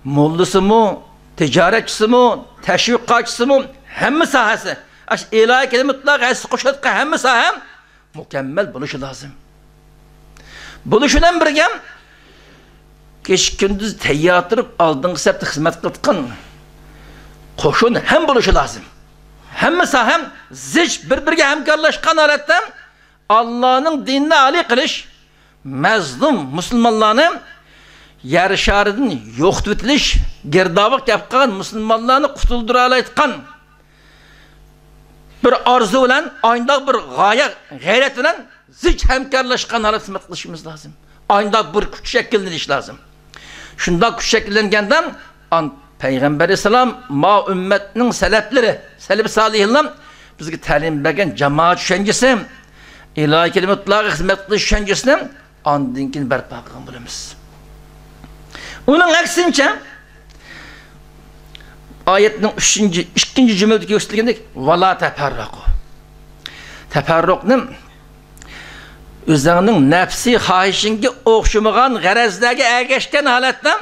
موللىسىمۇ، تىجارەتچىسىمۇ، تەشۋىقاتچىسىمۇ، ھەممە ساھەسى، ئاشۇ ئىلاھىي كەلىمىتۇللاغا ھەسسە قوشۇۋاتقان ھەممە ساھە مۇكەممەل بولۇشى لازىم. بولۇشى بىلەن بىرگە، كېچە-كۈندۈز تەييار تۇرۇپ، ئالدىنقى سەپتە خىزمەت قىلىۋاتقان قوشۇن ھەم بولۇشى لازىم. ھەممە ساھە زىچ بىر-بىرىگە ھەمكارلاشقان ھالەتتە ئاللانىڭ دىنىنى ئالىي قىلىش، مەزلۇم مۇسۇلمانلارنى يەر شارىدىن يوقىتىۋېتىلىش گىردابىغا كەپ قالغان مۇسۇلمانلارنى قۇتۇلدۇرالايدىغان بىر ئارزۇ بىلەن، ئانداق بىر غايە، غەيرەت بىلەن زىچ ھەمكارلاشقان ھالەتتە خىزمەت قىلىشىمىز لازىم. ئانداق بىر كۈچ شەكىللىنىش لازىم. شۇنداق كۈچ شەكىللەنگەندە، ئان-، پەيغەمبەر ئەلەيھىسسالام، ما ئۈممەتنىڭ سەلەپلىرى، سەلەپ سالىھىنلار بىزگە تەلىم بەرگەن جامائەت چۈشەنچىسى، ئىلاھىي كەلىمەتلارغا خىزمەت قىلىش چۈشەنچىسىنى ئاندىن كېيىن بەرپا قىلغان بولىمىز. ئۇنىڭ ئەكسىنچە، ئايەتنىڭ ئۈچىنچى، ئىككىنچى جۈملىدە كۆرسىتىلگەندەك، ۋالا تەپەررەقۇ. تەپەررۇقنى ئۆزۈڭنىڭ نەپسىي خاھىشىڭگە ئوخشىمىغان غەرەزلەرگە ئەگەشكەن ھالەتتە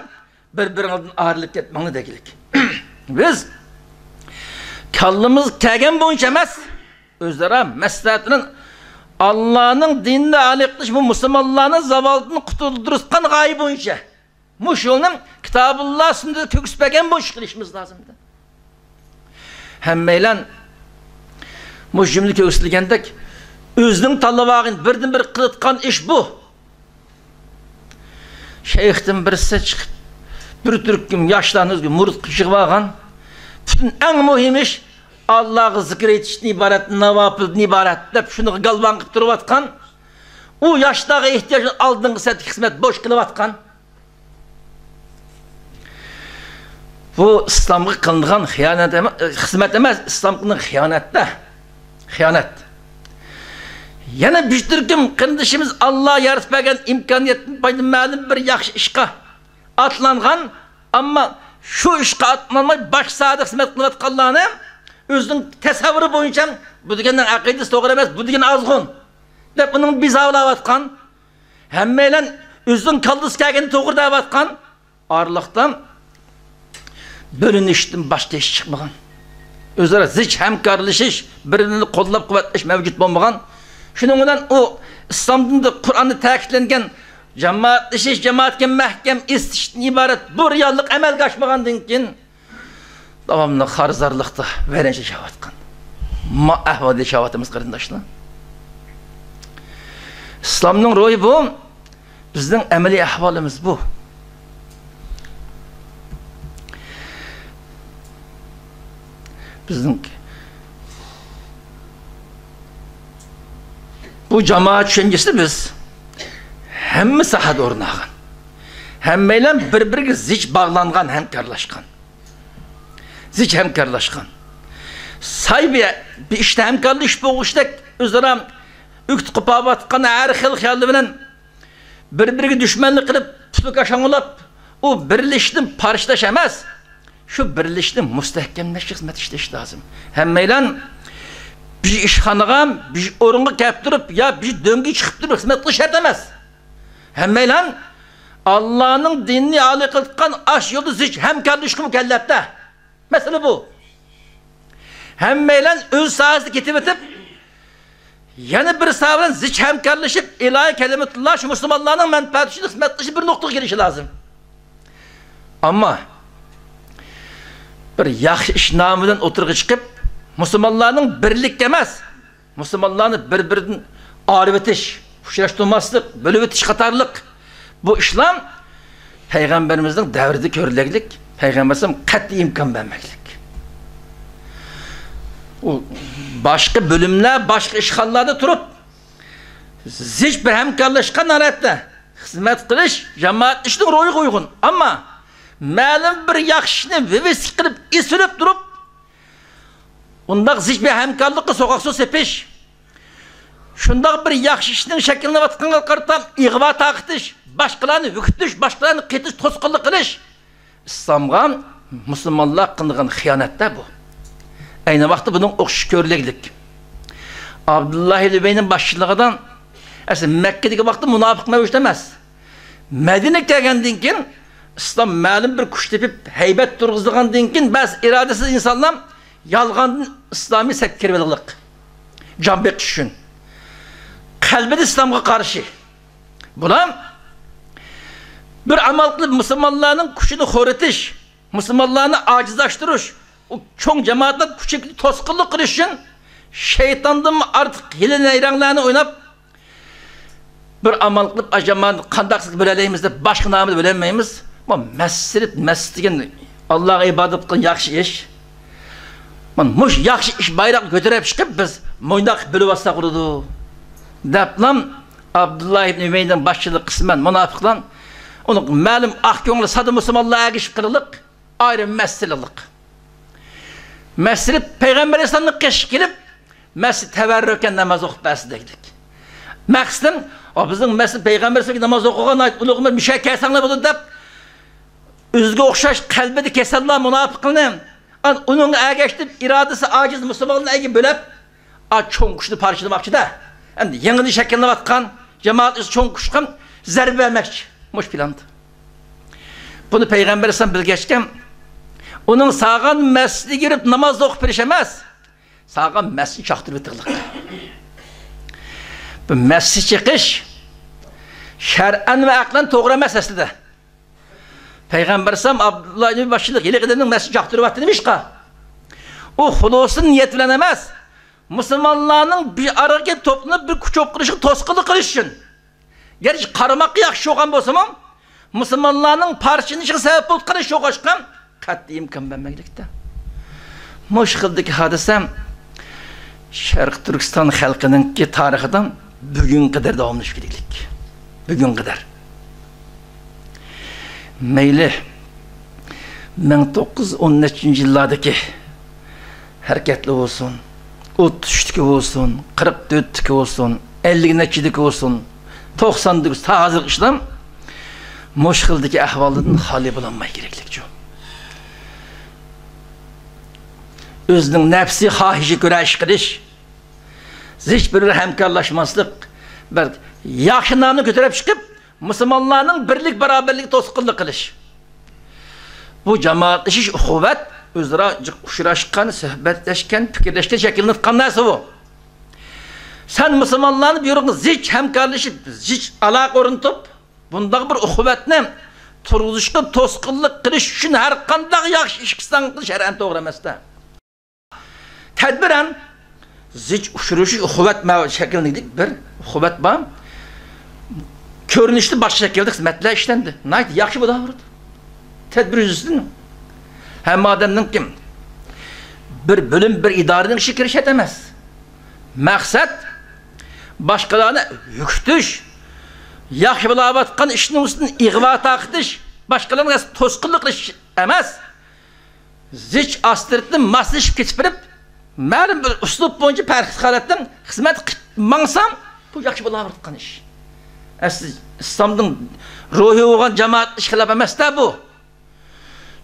بىر-بىرىڭدىن ئايرىلىپ كەتمەڭلار دېگۈلۈك. بىز كاللىمىز كەلگەن بويىچە ئەمەس، ئۆزئارا مەسلىھەت بىلەن ئاللانىڭ دىنىنى ئالىي قىلىش، بۇ مۇسۇلمانلارنى زاۋالدىن قۇتۇلدۇرۇۋاتقان غايە بويىچە، مۇشۇ يولنى كىتابۇللا سۈننەتتە كۆرسىتىپ بەرگەن بويىچە قىلىشىمىز لازىم. ھەممەيلەن مۇشۇ جۈملىدە كۆرسىتىلگەندەك، ئۆزىنىڭ تاللىۋالغان بىردىنبىر قىلىدىغان ئىش بۇ. شەيختىن بىرسى چىقىپ، بىر تۈركۈم ياشلارنى ئۆزىگە مۇرىت قىلىپ يىغىۋالغان. پۈتۈن ئەڭ مۇھىم ئىش ئاللاغا زىكىر ئېيتىشتىن ئىبارەت، ناۋاپىلدىن ئىبارەت دەپ شۇنىڭغا گالۋاڭ قىلىپ تۇرۇۋاتقان. ئۇ ياشلارغا ئېھتىياجنى ئالدىنقى سەپتىكى خىزمەت بوش قىلىۋاتقان. بۇ ئىسلامغا قىلىنغان خىيانەت ئەمە-، خىزمەت ئەمەس، ئىسلامغا قىلىنغان خىيانەت-دە. خىيانەت. يەنە بىر تۈركۈم قېرىندىشىمىز ئاللا يارىتىپ بەرگەن ئىمكانىيەتتىن پايدىلىنىپ مەلۇم بىر ياخشى ئىشقا ئاتلانغان، ئەمما شۇ ئىشقا ئاتلانماي باشقا ساھەدە خىزمەت قىلىۋاتقانلارنى ئۆزىنىڭ تەسەۋۋۇرى بويىچە بۇ دېگەننىڭ ئەقىدىسى توغرا ئەمەس، بۇ دېگەن ئازغۇن دەپ ئۇنىڭ بىزاۋلاۋاتقان. ھەممەيلەن ئۆزىنىڭ كاللىسى كەلگەننى توغرا دەۋاتقان. ئارىلىقتا بۆلۈنۈشتىن باشقا ھېچ چىقمىغان. ئۆزئارا زىچ ھەمكارلىشىش، بىر-بىرىنى قوللاپ-قۇۋۋەتلەش مەۋجۇت بولمىغان. شۇنىڭ بىلەن ئۇ ئىسلام دىنىدا قۇرئاندا تەكىتلەنگەن جامائەتلىشىش، جامائەتكە مەھكەم ئېسىلىشتىن ئىبارەت بۇ رېئاللىق ئەمەلگە ئاشمىغاندىن كېيىن، داۋاملىق خارزارلىقتا، ۋەيرانچىلىكتە ياشاۋاتقان. ما ئەھۋالدا ياشاۋاتىمىز، قېرىنداشلار. ئىسلامنىڭ روھى بۇ، بىزنىڭ ئەمەلىي ئەھۋالىمىز بۇ. بىزنىڭ بۇ جامائەت چۈشەنچىسىدە بىز ھەممە ساھەدە ئورۇن ئالغان. ھەممەيلەن بىر-بىرىگە زىچ باغلانغان، ھەمكارلاشقان. زىچ ھەمكارلاشقان. ساي بىر، بىر ئىشتا ھەمكارلىشىپ بولغۇچىدەك ئۆزئارا ئۆكتە قوپاۋاتقان ھەر خىل خىيالى بىلەن بىر-بىرىگە دۈشمەنلىك قىلىپ، پۇتى كاشاڭلاپ، ئۇ بىرلىشىشنى پارچىلاش ئەمەس، شۇ بىرلىشىشنى مۇستەھكەملەشكە خىزمەت ئىشلەش لازىم. ھەممەيلەن بىر ئىشخانىغا، بىر ئورۇنغا كەپ تۇرۇپ يا بىر دۆڭگە چىقىپ تۇرۇپ خىزمەت قىلىش شەرت ئەمەس. ھەممەيلەن ئاللانىڭ دىنىنى ئالىي قىلىدىغان ئاش يولدا زىچ ھەمكارلىشىشقا مۇكەللەپتە. مەسىلە بۇ. ھەممەيلەن ئۆز ساھەسىدە كېتىۋېتىپ، يەنە بىر ساھە بىلەن زىچ ھەمكارلىشىپ، ئىلاھىي كەلىمەتۇللا شۇ مۇسۇلمانلارنىڭ مەنپەئەتى ئۈچۈن خىزمەت قىلىش بىر نۇقتىغا كېلىشى لازىم. ئەمما بىر ياخشى ئىش نامى بىلەن ئوتتۇرىغا چىقىپ، مۇسۇلمانلارنىڭ بىرلىككە ئەمەس، مۇسۇلمانلارنى بىر-بىرىدىن ئايرىۋېتىش، ئۇچراشتۇرماسلىق، بۆلۈۋېتىش قاتارلىق بۇ ئىشلار پەيغەمبىرىمىزنىڭ دەۋرىدە كۆرۈلگەنلىك، پەيغەمبىرىمىز قەتئىي ئىمكان بەرمەكلىك. ئۇ باشقا بۆلۈملەر، باشقا ئىشخانىلاردا تۇرۇپ، زىچ بىر ھەمكارلاشقان ھالەتتە خىزمەت قىلىش جامائەت ئىشىنىڭ روھىغا ئۇيغۇن. ئەمما مەلۇم بىر ياخشى ئىشنى ۋىۋىسكا قىلىپ، ئېسىلىپ تۇرۇپ، ئۇنداق زىچ بىر ھەمكارلىققا سوغۇق سۇ سېپىش، شۇنداق بىر ياخشى ئىشنىڭ شەكىللىنىۋاتقانلىقىغا قارىتا ئىغۋا تارقىتىش، باشقىلارنى ھۆكۈتۈش، باشقىلارنى قېتىش، توسقۇنلۇق قىلىش ئىسلامغا مۇسۇلمانلار قىلىدىغان خىيانەتتە بۇ. ئەينى ۋاقىتتا بۇنىڭ ئوخشىشى كۆرۈلگەنلىك. ئابدۇللا ئىبن ئۈبەينىڭ باشچىلىقىدا، ئەسلى مەككىدىكى ۋاقىتتا مۇناپىق مەۋجۇت ئەمەس. مەدىنىگە كەلگەندىن كېيىن، ئىسلام مەلۇم بىر كۈچ تېپىپ، ھەيبەت تۇرغۇزىدىغاندىن كېيىن، بەزى ئىرادىسىز ئىنسانلار يالغاندىن ئىسلامىي سەپكە كىرىۋالغانلىق. جان بېقىش ئۈچۈن. قەلبىدە ئىسلامغا قارشى. بۇلار بىر ئامال قىلىپ مۇسۇلمانلارنىڭ كۈچىنى خورىتىش، مۇسۇلمانلارنى ئاجىزلاشتۇرۇش، ئۇ چوڭ جامائەتنىڭ كۈچىگە توسقۇنلۇق قىلىش ئۈچۈن شەيتاندىنمۇ ئارتۇق ھىيلە-نەيرەڭلەرنى ئويناپ، بىر ئامال قىلىپ، ئاشۇ جامائەتنى قانداق قىلساق بۆلەلەيمىز دەپ، باشقا نامدا بۆلەلمەيمىز. بۇ مەسچىت، مەسچىت دېگەن ئاللاغا ئىبادەت قىلغان ياخشى ئىش. مانا مۇشۇ ياخشى ئىش بايرىقىنى كۆتۈرۈپ چىقىپ، بىز مۇنداق بۆلۈۋالساق بولىدۇ، دەپلا ئابدۇللا ئىبن ئۈبەينىڭ باشچىلىقى قىسمەن مۇناپىقلار ئۇنى مەلۇم ئاق كۆڭۈل ساددا مۇسۇلمانلار ئەگىشىپ قىلىلىق، ئايرىم مەسچىت سېلىلىق. مەسچىت پەيغەمبەر ئەلەيھىسسالامنىڭ قېشىغا كېلىپ، مەسچىت تەۋەررۈكەن ناماز ئوقۇپ بەرسە دېگۈدەك. مەقسىتىم، ئا، بىزنىڭ مەسچىت پەيغەمبەر ئەلەيھىسسالام ناماز ئوقۇغان ئايەت ئۇلۇغ مۇشۇ يەرگە كەلسەڭلار بولىدۇ دەپ، ئۆزىگە ئوخشاش قەلبىدە كېسەللار مۇناپىقلىرىنى، ئان-، ئۇنىڭغا ئەگەشتىپ، ئىرادىسى ئاجىز مۇسۇلمانلارنى ئەگە بۆلەپ، ئا، چوڭ كۈچنى پارچىلىماقچىدە. ئەمدى يېڭىدىن شەكىللىنىۋاتقان جامائەت ئۈستىدە چوڭ كۈچكە زەربە بەرمەكچى. مۇشۇ پىلاندا. بۇنى پەيغەمبەر ئەلەيھىسسالام بىلگەچكە، ئۇنىڭ سالغان مەسچىتىگە كىرىپ ناماز ئوقۇپ بېرىش ئەمەس، سالغان مەسچىتنى چاقتۇرۇۋېتىڭلار. بۇ مەسچىت چېقىش شەرئەن ۋە ئەقلەن توغرا ئەمەس ئەسلىدە. پەيغەمبەر ئەلەيھىسسالام ئابدۇللا ئىبن باشچىلىق ھېلىقى ئادەمنىڭ مەسچىتىنى چاقتۇرۇۋەتتى نېمىشقا؟ ئۇ خۇلۇسىي نىيەت بىلەن ئەمەس، مۇسۇلمانلارنىڭ بىر ئارىغا كېلىپ توپلىنىپ بىر كۇچ قىلىشىغا توسقۇنلۇق قىلىش ئۈچۈن. گەرچە قارىماققا ياخشى بولغان بولسىمۇ، مۇسۇلمانلارنىڭ پارچىلىنىشىغا سەۋەب بولۇپ قېلىش شۇ قوشقان قەتئىي ئىمكان بەرمەگلىكتە. مۇشۇ خىلدىكى ھادىسە شەرقىي تۈركىستان خەلقىنىڭكى تارىخىدا بۈگۈنگە قەدەر داۋاملىشىپ كېلىگلىك. بۈگۈنگە قەدەر. مەيلى، مىڭ توققۇز يۈز ئون نەچچىنچى يىللاردىكى ھەرىكەتلەر بولسۇن، ئوتتۇز ئۈچتىكى بولسۇن، قىرىق تۆتتىكى بولسۇن، ئەللىك نەچچىدىكى بولسۇن، توقساندىكى تا ھازىرقى ئىشلار مۇشۇ خىلدىكى ئەھۋالدىن خالىي بولالماي كېرەكلىكچۇ. ئۆزىنىڭ نەپسىي خاھىشىغا كۆرە ئىش قىلىش، زىچ بىر ھەمكارلاشماسلىق، بىر ياخشى نامنى كۆتۈرۈپ چىقىپ، مۇسۇلمانلارنىڭ بىرلىك، باراۋەرلىكىگە توسقۇنلۇق قىلىش. بۇ جامائەتلىشىش، ئۇخۇۋەت، ئۆزئارا جىق ئۇچراشقان، سۆھبەتلەشكەن، پىكىرلەشكەن، شەكىللىنىۋاتقان نەرسە بۇ. سەن مۇسۇلمانلارنى بۇ يەرگە زىچ ھەمكارلىشىپ، زىچ ئالاقە ئورنىتىپ، بۇنداق بىر ئۇخۇۋەتنى تۇرغۇزۇشقا توسقۇنلۇق قىلىش ئۈچۈن ھەر قانداق ياخشى ئىش قىلساڭ قىل، شەرئەن توغرا ئەمەس-تە. تەدبىرەن زىچ ئۇچرىشىش، ئۇخۇۋەت مە-، شەكلىنى بىر ئۇخۇۋەت بار. كۆرۈنۈشتە باشقا شەكىلدە خىزمەتلەر ئىشلەندى. ناھايىتى ياخشى بۇ داۋرىدا. تەدبىر يۈزىسىدىن ھەممە ئادەمنىڭكى بىر بۆلۈم، بىر ئىدارىنىڭ ئىشىگە كىرىش شەرت ئەمەس. مەقسەت باشقىلارنى ھۆكۈتۈش، ياخشى بولاۋاتقان ئىشنىڭ ئۈستىدىن ئىغۋا تارقىتىش، باشقىلارنىڭ توسقۇنلۇق قىلىش ئەمەس. زىچ ئاستىرتىن ماسلىشىپ كېتىپ بېرىپ، مەلۇم بىر ئۇسلۇب بويىچە پەرقلىق ھالەتتە خىزمەت قىلىپ ماڭسام، بۇ ياخشى بولاۋاتقان ئىش. ئەسلى ئىسلامنىڭ روھى بولغان جامائەت ئىش خىلاپ ئەمەس-تە بۇ.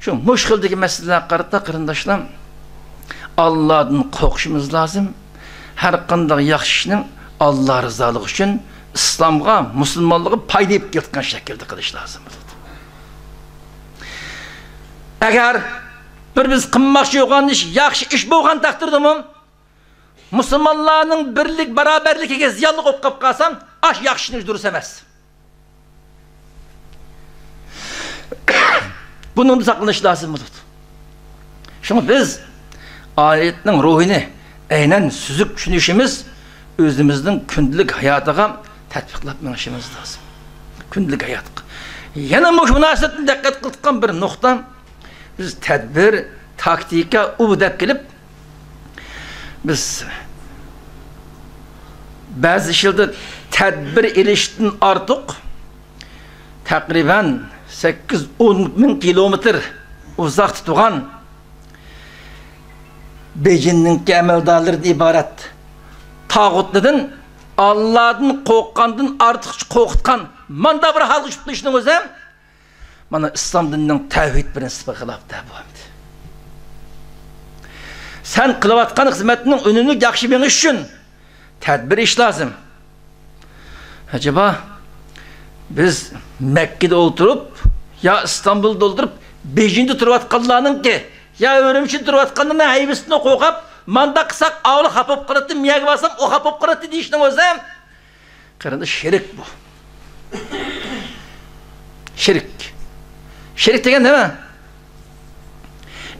شۇ مۇشۇ خىلدىكى مەسىلىلەرگە قارىتا، قېرىنداشلار، ئاللادىن قورقۇشىمىز لازىم. ھەر قانداق ياخشى ئىشنى ئاللا رىزالىقى ئۈچۈن، ئىسلامغا، مۇسۇلمانلىققا پايدا ئېلىپ كېلىدىغان شەكىلدە قىلىش لازىم بولىدۇ. ئەگەر بىر بىز قىلماقچى بولغان ئىش ياخشى ئىش بولغان تەقدىردىمۇ، مۇسۇلمانلارنىڭ بىرلىك، باراۋەرلىكىگە زىيانلىق بولۇپ قالىپ قالسا، ئاش ياخشى ئىشنىڭ دۇرۇس ئەمەس. بۇنىڭدىن ساقلىنىش لازىم بولىدۇ. شۇڭا بىز ئايەتنىڭ روھىنى ئەينەن سۈزۈك چۈشىنىشىمىز، ئۆزىمىزنىڭ كۈندىلىك ھاياتىغا تەتبىقلاپ مېڭىشىمىز لازىم. كۈندىلىك ھاياتقا. يەنە مۇشۇ مۇناسىۋەتتە دىققەت قىلىدىغان بىر نۇقتا، بىز تەدبىر، تاكتىكا، ئۇ دەپ كېلىپ، بىز بەزى ئىشلاردا تەدبىر ئېلىشتىن ئارتۇق، تەقرىبەن سەككىز ئون مىڭ كىلومېتىر ئۇزاقتا تۇرغان بېيجىڭنىڭكى ئەمەلدارلىرىدىن ئىبارەت تاغۇتلىدىن ئاللادىن قورققاندىن ئارتۇقچە قورقۇتقان ماندا بىر ھالغا چۈشۈپ قېلىشنىڭ ئۆزى مانا ئىسلام دىنىنىڭ تەۋھىد پىرىنسىپىغا خىلاپتە بۇ ئەمدى. سەن قىلىۋاتقان خىزمەتنىڭ ئۈنۈملۈك ياخشى مېڭىشى ئۈچۈن تەدبىر ئېلىش لازىم. ئەجەبا، بىز مەككىدە ئولتۇرۇپ، يا ئىستانبۇلدا ئولتۇرۇپ، بېيجىڭدا تۇرۇۋاتقانلارنىڭكى، يا ئۈرۈمچىدە تۇرۇۋاتقانلارنىڭ ھەيۋىسىدىن قورقۇپ، مانداق قىلساق، ئاۋۇ خاپا بولۇپ قالاتتى، مەيەگە بارسام، ئۇ خاپا بولۇپ قالاتتى دېيىشنىڭ ئۆزى قېرىنداش، شىرك بۇ. شىرك. شىرك دېگەن نېمە؟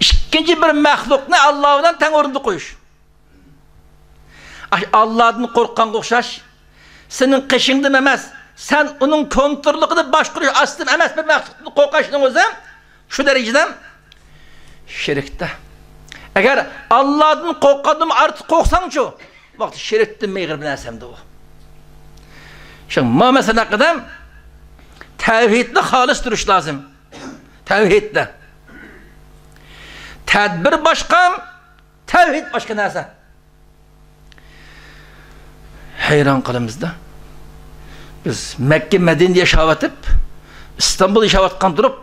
ئىككىنچى بىر مەخلۇقنى ئاللا بىلەن تەڭ ئورۇندا قويۇش. ئاش-، ئاللادىن قورققانغا ئوخشاش، سېنىڭ قېشىڭدىمۇ ئەمەس، سەن ئۇنىڭ كونتروللۇقىدا باشقۇرۇش ئاستىدا ئەمەس بىر مەخلۇقتىن قورقۇشنىڭ ئۆزى شۇ دەرىجىدە شىركتە. ئەگەر ئاللادىن قورققاندىن ئارتۇق قورقساڭچۇ؟ ۋاقتى شىركتىن مېغىر بىر نەرسەمدە ئۇ. شۇڭا ما مەسىلە ھەققىدە تەۋھىدنى خالىس تۇرۇش لازىم. تەۋھىدتە. تەدبىر باشقا، تەۋھىد باشقا نەرسە. ھەيران قالىمىزدا. بىز مەككە، مەدىنىدە ياشاۋاتىپ، ئىستانبۇلدا ياشاۋاتقان تۇرۇپ،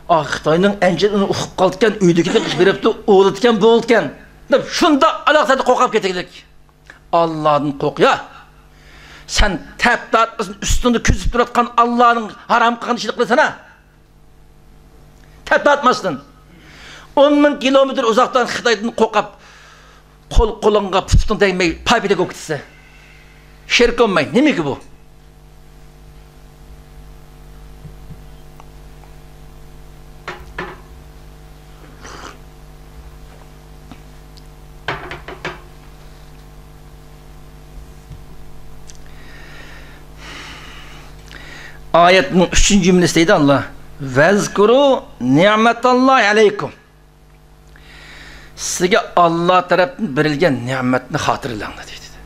ئا، خىتاينىڭ ئەنجىدىن ئۇقۇپ قالىدىكەن، ئۆيدىكىنى قىلىپ بېرىپتۇ، ئۇ ئۆلىدىكەن، بۇ ئۆلىدىكەن دەپ شۇنداق ئالاقىسىدە قورقۇپ كېتەيلىك. ئاللادىن قورق يا. سەن تەپ تارتمىسۇن، ئۈستۈڭدە كۆزىتىپ تۇرۇۋاتقان ئاللانىڭ ھارام قىلغان ئىشىنى قىلىسەن ھە. تەپ تارتماستىن. ئون مىڭ كىلومېتىر ئۇزاقتان خىتايدىن قورقۇپ، قول قولۇڭغا، پۇت پۇتۇڭ تەگمەي، پاي پېتەك بولۇپ كېتىسەن. شېرىك بولماي، نېمىكى بۇ؟ ئايەتنىڭ ئۈچىنچى جۈملىسى دەيدۇ ئاللا، ۋەزكۇرۇ نىئمەتاللاھى ئەلەيكۇم. سىزگە ئاللا تەرەپتىن بېرىلگەن نېمەتنى خاتىرىلەڭلار دەيدۇ.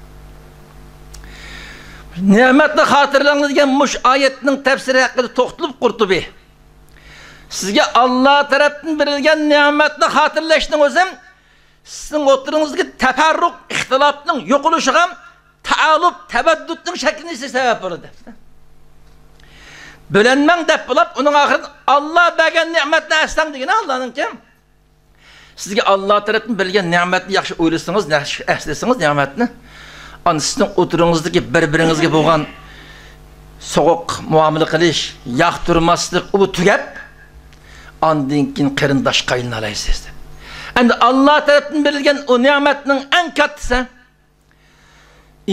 نېمەتنى خاتىرىلەڭلار دېگەن مۇشۇ ئايەتنىڭ تەپسىرى ھەققىدە توختىلىپ قۇرتۇبى، سىزگە ئاللا تەرەپتىن بېرىلگەن نېمەتنى خاتىرىلەشنىڭ ئۆزى سىزنىڭ ئوتتۇرىڭىزدىكى تەپەررۇق، ئىختىلاپنىڭ يوقىلىشىغا، تائالۇپ، تەۋەددۇتنىڭ شەكىللىنىشىگە سەۋەب بولىدۇ دەپتۇ. بۆلەنمەڭ دەپ بولاپ، ئۇنىڭ ئاخىرىدا ئاللا بەرگەن نېمەتنى ئەسلەڭ دېگىنى ئاللانىڭكى. سىزگە ئاللا تەرەپتىن بېرىلگەن نېمەتنى ياخشى ئويلىسىڭىز، ياخشى ئەسلىسىڭىز نېمەتنى، ئاندىن سىزنىڭ ئوتتۇرىڭىزدىكى بىر-بىرىڭىزگە بولغان سوغۇق مۇئامىلە قىلىش، ياقتۇرماسلىق، ئۇ تۈگەپ، ئاندىن كېيىن قېرىنداشقا ئايلىنالايسىز دەپ. ئەمدى ئاللا تەرەپتىن بېرىلگەن ئۇ نېمەتنىڭ ئەڭ كاتتىسى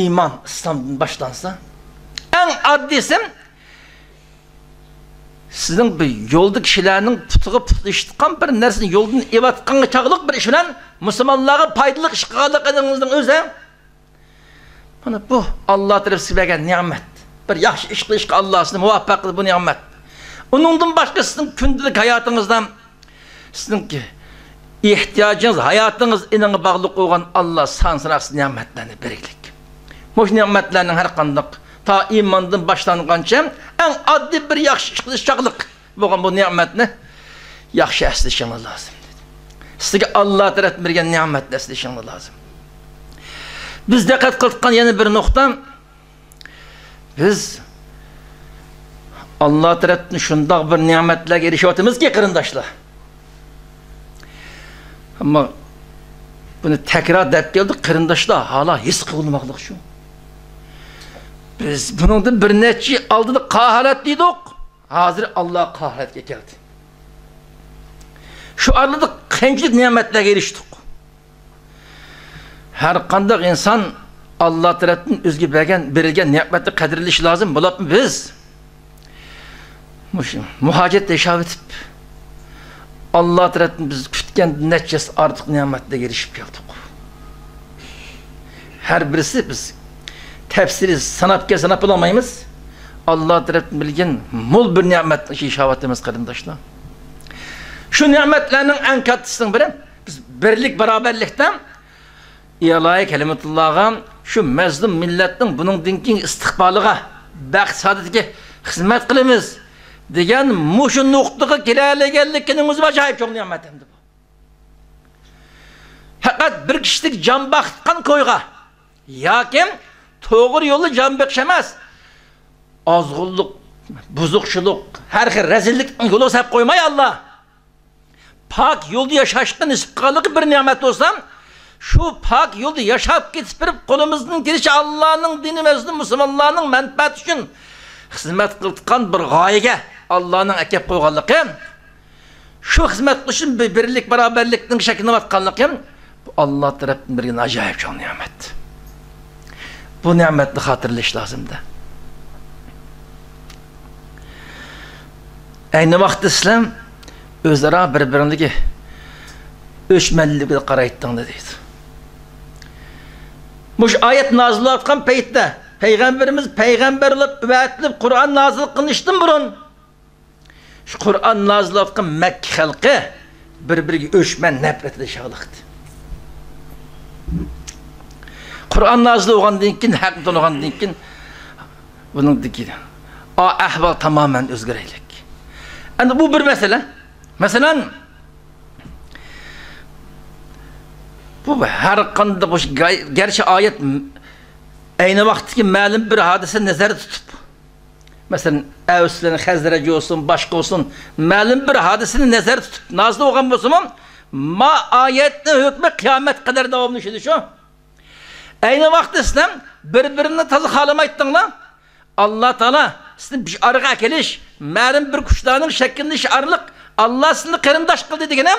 ئىمان، ئىسلامدىن باشلانسا، ئەڭ ئاددىيسى، سىزنىڭ بىر يولدا كىشىلەرنىڭ پۇتىغا پۇت ئىشىتقان بىر نەرسىنى يولدىن ئېۋاتقانغا چاغلىق بىر ئىش بىلەن مۇسۇلمانلارغا پايدىلىق ئىش قىلغانلىقىڭىزنىڭ ئۆزى. مانا بۇ ئاللا تەرەپسىز بەرگەن نېمەت. بىر ياخشى ئىش قىلىشقا ئاللا سىزنى مۇۋەپپەق قىلدى بۇ نېمەت. ئۇنىڭدىن باشقا سىزنىڭ كۈندىلىك ھاياتىڭىزدا سىزنىڭكى ئېھتىياجىڭىز، ھاياتىڭىز ئېنىڭغا باغلىق بولغان ئاللا سان ساناقسىز نېمەتلەرنى بەرگۈلۈك. مۇشۇ نېمەتلەرنىڭ ھەر قانداق تا ئىماندىن باشلانغانچە ئەڭ ئاددىي بىر ياخشى ئىش قىلىش چاغلىق بولغان بۇ نېمەتنى ياخشى ئەسلىشىڭلار لازىم. سىزگە ئاللا تەرەپتىن بەرگەن نېمەتنى ئەسلىشىڭلار لازىم. بىز دىققەت قىلىدىغان يەنە بىر نۇقتا، بىز ئاللا تەرەپتىن شۇنداق بىر نېمەتلەرگە ئېرىشىۋاتىمىزكى، قېرىنداشلار. ئەمما بۇنى تەكرار دەپ كەلدۇق، قېرىنداشلار، ھالا ھېس قىلماقلىق شۇ. بىز بۇنىڭدىن بىر نەچچە يىل ئالدىدا قاھارەت دېدۇق، ھازىر ئاللا قاھارەتكە كەلدى. شۇ ئارىلىق قانچىلىك نېمەتلەرگە ئېرىشتۇق. ھەر قانداق ئىنسان ئاللا تەرەپتىن ئۆزىگە بەرگەن، بېرىلگەن نېمەتنى قەدىرلىشى لازىم. بولۇپمۇ بىز مۇشۇ مۇھاجىرەتتە ياشاۋېتىپ، ئاللا تەرەپتىن بىز كۈتكەن نەچچە ھەسسە ئارتۇق نېمەتلەرگە ئېرىشىپ كەلدۇق. ھەر بىرسى بىز تەپسىلىي ساناپ كەل ساناپ بولالمايمىز. ئاللا تەرەپتىن بېرىلگەن مول بىر نېمەتنى ياشاۋاتىمىز، قېرىنداشلار. شۇ نېمەتلەرنىڭ ئەڭ كاتتىسىنىڭ بىرى، بىز بىرلىك، باراۋەرلىكتە ئىلاھى كەلىمەتۇللاغا، شۇ مەزلۇم مىللەتنىڭ بۇنىڭدىن كېيىنكى ئىستىقبالىغا، بەخت سائادىتىگە خىزمەت قىلىمىز دېگەن مۇشۇ نۇقتىغا كېلەلىگەنلىكىنىڭ ئۆزى ئاجايىپ چوڭ نېمەت ئەمدى بۇ. پەقەت بىر كىشىلىك جان باققان كويغا ياكى توغرا يولدا جان بېقىش ئەمەس، ئازغۇنلۇق، بۇزۇقچىلىق، ھەر خىل رەزىللىكنىڭ يولىغا سەپ قويماي ئاللا. پاك يولدا ياشاشقا نېسىپ قىلغانلىقى بىر نېمەت بولسا، شۇ پاك يولدا ياشاپ كېتىپ بېرىپ، قولىمىزدىن كېلىشىچە ئاللانىڭ دىنى، مەزلۇم مۇسۇلمانلارنىڭ مەنپەئەتى ئۈچۈن خىزمەت قىلىدىغان بىر غايىگە ئاللانىڭ ئەكەپ قويغانلىقى، شۇ خىزمەت قىلىش ئۈچۈن بىر بىرلىك، باراۋەرلىكنىڭ شەكىللىنىۋاتقانلىقى، بۇ ئاللا تەرەپتىن بەرگەن ئاجايىپ چوڭ نېمەت. بۇ نېمەتنى خاتىرىلەش لازىمدە. ئەينى ۋاقىتتا سىلەر ئۆزئارا بىر-بىرىڭلارگە ئۆچمەنلىككە قارايتتىڭلار دەيدۇ. مۇشۇ ئايەت نازىل بولۇۋاتقان پەيتتە پەيغەمبىرىمىز پەيغەمبەر بولۇپ ئەۋەتىلىپ، قۇرئان نازىل قىلىنىشتىن بۇرۇن، شۇ قۇرئان نازىل بولۇۋاتقان مەككە خەلقى بىر-بىرىگە ئۆچمەن نەپرەتلىشىپ قالدى. قۇرئان نازىل بولغاندىن كېيىن، ھەقنى تونۇغاندىن كېيىن، بۇنىڭدىكى ئا-، ئەھۋال تامامەن ئۆزگىرەيلىك. ئەمدى بۇ بىر مەسىلە. مەسىلەن، بۇ ھەر قانداق بولۇش، گەرچە ئايەت ئەينى ۋاقىتتىكى مەلۇم بىر ھادىسە نەزەردە تۇتۇپ، مەسىلەن، ئەۋس بىلەن خەزرەج بولسۇن، باشقا بولسۇن، مەلۇم بىر ھادىسىنى نەزەردە تۇتۇپ نازىل بولغان بولسىمۇ، ما ئايەتنىڭ ھۆكمى قىيامەت قەدەر داۋاملىشىدۇ شۇ. ئەينى ۋاقىتتا سىلەر بىر-بىرىنى تازا خالىمايتتىڭلار. ئاللا تائالا سىزنى بىر ئارىغا ئەكېلىش، مەلۇم بىر كۈچلەرنىڭ شەكىللىنىشى ئارقىلىق ئاللا سىزنى قېرىنداش قىلدى دېگىنى.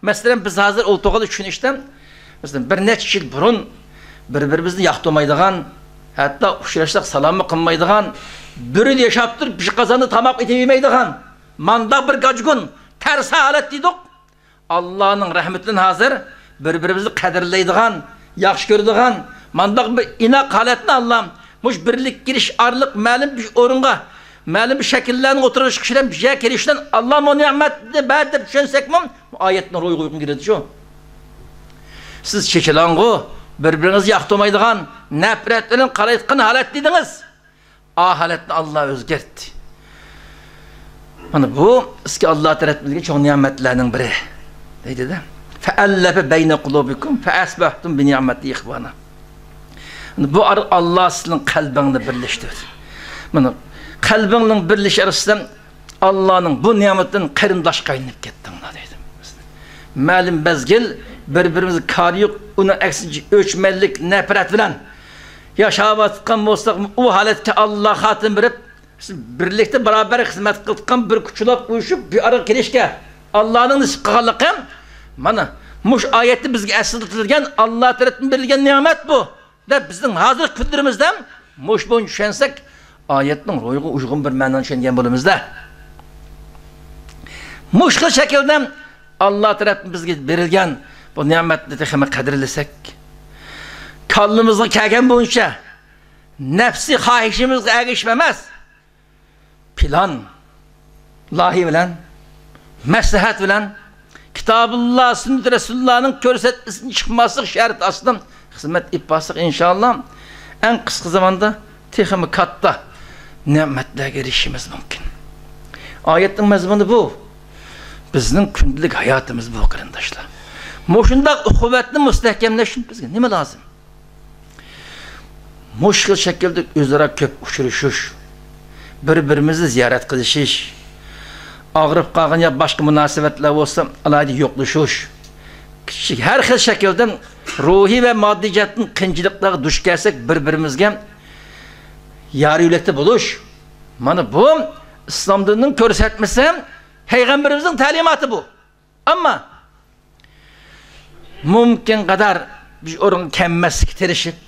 مەسىلەن، بىز ھازىر ئولتۇرغان چۈشىنىشتە، مەسىلەن، بىر نەچچە يىل بۇرۇن بىر-بىرىمىزنى ياقتۇرمايدىغان، ھەتتا ئۇچراشساق سالاممۇ قىلمايدىغان، بىر ئۆيدە ياشاپ تۇرۇپ بىر قازاندا تاماق ئېتىۋېمەيدىغان، مانداق بىر گاجگۇن، تەرسا ھالەت دېدۇق. ئاللانىڭ رەھمىتى بىلەن ھازىر بىر-بىرىمىزنى قەدىرلەيدىغان، ياخشى كۆرىدىغان، مانداق بىر ئىناق ھالەتنى ئاللا مۇشۇ بىرلىككە كېلىش ئارقىلىق مەلۇم بىر ئورۇنغا، مەلۇم بىر شەكىللەرنىڭ ئوتتۇرىغا چىقىش بىلەن بىر يەرگە كېلىش بىلەن ئاللا بۇ نېمەتنى بەردى دەپ چۈشەنسەكمۇ، بۇ ئايەتنىڭ روھىغا ئۇيغۇن كېلىدۇ شۇ. سىز چېچىلاڭغۇ، بىر-بىرىڭىزنى ياقتۇرمايدىغان، نەپرەت بىلەن قارايدىغان ھالەت دېدىڭىز. ئا ھالەتنى ئاللا ئۆزگەرتتى. مانا بۇ سىزگە ئاللا تەرەپتىن بەرگەن چوڭ نېمەتلەرنىڭ بىرى. دەيدىدە. فەئەللەفە بەينە قۇلۇبىكۇم فەئەسبەھتۇم بىنىئمەتىھى ئىخۋانا. بۇ ئارا ئاللا سىزنىڭ قەلبىڭنى بىرلەشتۈردى. مانا قەلبىڭنىڭ بىرلىشىشى ئارقىلىق ئاللانىڭ بۇ نېمىتىدىن قېرىنداشقا ئايلىنىپ كەتتىڭلار دەيدۇ. مەلۇم مەزگىل بىر-بىرىمىزگە كارى يوق، ئۇنىڭ ئەكسىچە ئۆچمەنلىك، نەپرەت بىلەن ياشاۋاتقان بولساق، ئۇ ھالەتكە ئاللا خاتىمە بېرىپ، بىرلىكتە بارابەر خىزمەت قىلىدىغان بىر كۈچ بولۇپ ئۇيۇشۇپ بىر ئارىغا كېلىشكە ئاللانىڭ نېسىپ قىلغانلىقى، مانا مۇشۇ ئايەتتە بىزگە ئەسلىتىلگەن ئاللا تەرەپتىن بېرىلگەن نېمەت بۇ. دەپ بىزنىڭ ھازىرقى كۈنلىرىمىزدە مۇشۇ بويىچە چۈشەنسەك، ئايەتنىڭ روھىغا ئۇيغۇن بىر مەنىنى چۈشەنگەن بولىمىزدە. مۇشۇ خىل شەكىلدە ئاللا تەرەپتىن بىزگە بېرىلگەن بۇ نېمەتنى تېخىمۇ قەدىرلىسەك، كاللىمىزغا كەلگەن بويىچە نەپسىي خاھىشىمىزغا ئەگىشىپ ئەمەس، پىلان، لايىھە بىلەن، مەسلىھەت بىلەن، كىتابۇللا، سۈننىتى رەسۇلۇللانىڭ كۆرسەتمىسىدىن چىقماسلىق شەرتى ئاستىدا خىزمەت ئېلىپ بارساق، ئىنشائاللا، ئەڭ قىسقا زاماندا تېخىمۇ كاتتا نېمەتلەرگە ئېرىشىشىمىز مۇمكىن. ئايەتنىڭ مەزمۇنى بۇ. بىزنىڭ كۈندىلىك ھاياتىمىز بۇ، قېرىنداشلار. مۇشۇنداق ئۇخۇۋەتنى مۇستەھكەملەش ئۈچۈن بىزگە نېمە لازىم؟ مۇشۇ خىل شەكىلدە ئۆزئارا كۆپ ئۇچرىشىش، بىر-بىرىمىزنى زىيارەت قىلىشىش، ئاغرىپ قالغان يا باشقا مۇناسىۋەتلەر بولسا، ئالاھىدە يوقلىشىش، كىچىك ھەر خىل شەكىلدىن روھىي ۋە ماددىي جەھەتتىن قىيىنچىلىقلارغا دۇچ كەلسەك، بىر-بىرىمىزگە يار يۆلەكتە بولۇش. مانا بۇ ئىسلام دىنىنىڭ كۆرسەتمىسى، پەيغەمبىرىمىزنىڭ تەلىماتى بۇ. ئەمما مۇمكىن قەدەر بىر ئورۇنغا كەلمەسلىككە تىرىشىپ،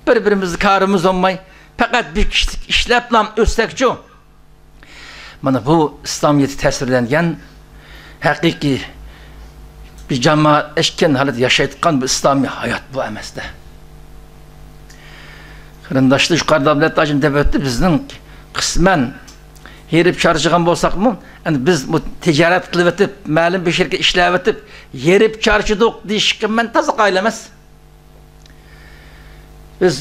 بىر-بىرىمىزگە كارىمىز بولماي، پەقەت بىر كىشىلىك ئىشلەپلا ئۆتسەكچۇ؟ مانا بۇ ئىسلامىيەتكە تەسۋىرلەنگەن ھەقىقىي بىر جامائەتلەشكەن ھالەتتە ياشايدىغان بىر ئىسلامىي ھايات بۇ ئەمەستە. قېرىنداشلار، يۇقىرىدا ئابلەت ھاجىم دەپ ئۆتتى، بىزنىڭ قىسمەن ھېرىپ چارچىغان بولساقمۇ، ئەمدى بىز بۇ تىجارەت قىلىۋېتىپ، مەلۇم بىر شىركەتكە ئىشلەۋېتىپ، ھېرىپ چارچىدۇق دېيىشكە مەن تازا قايىل ئەمەس. بىز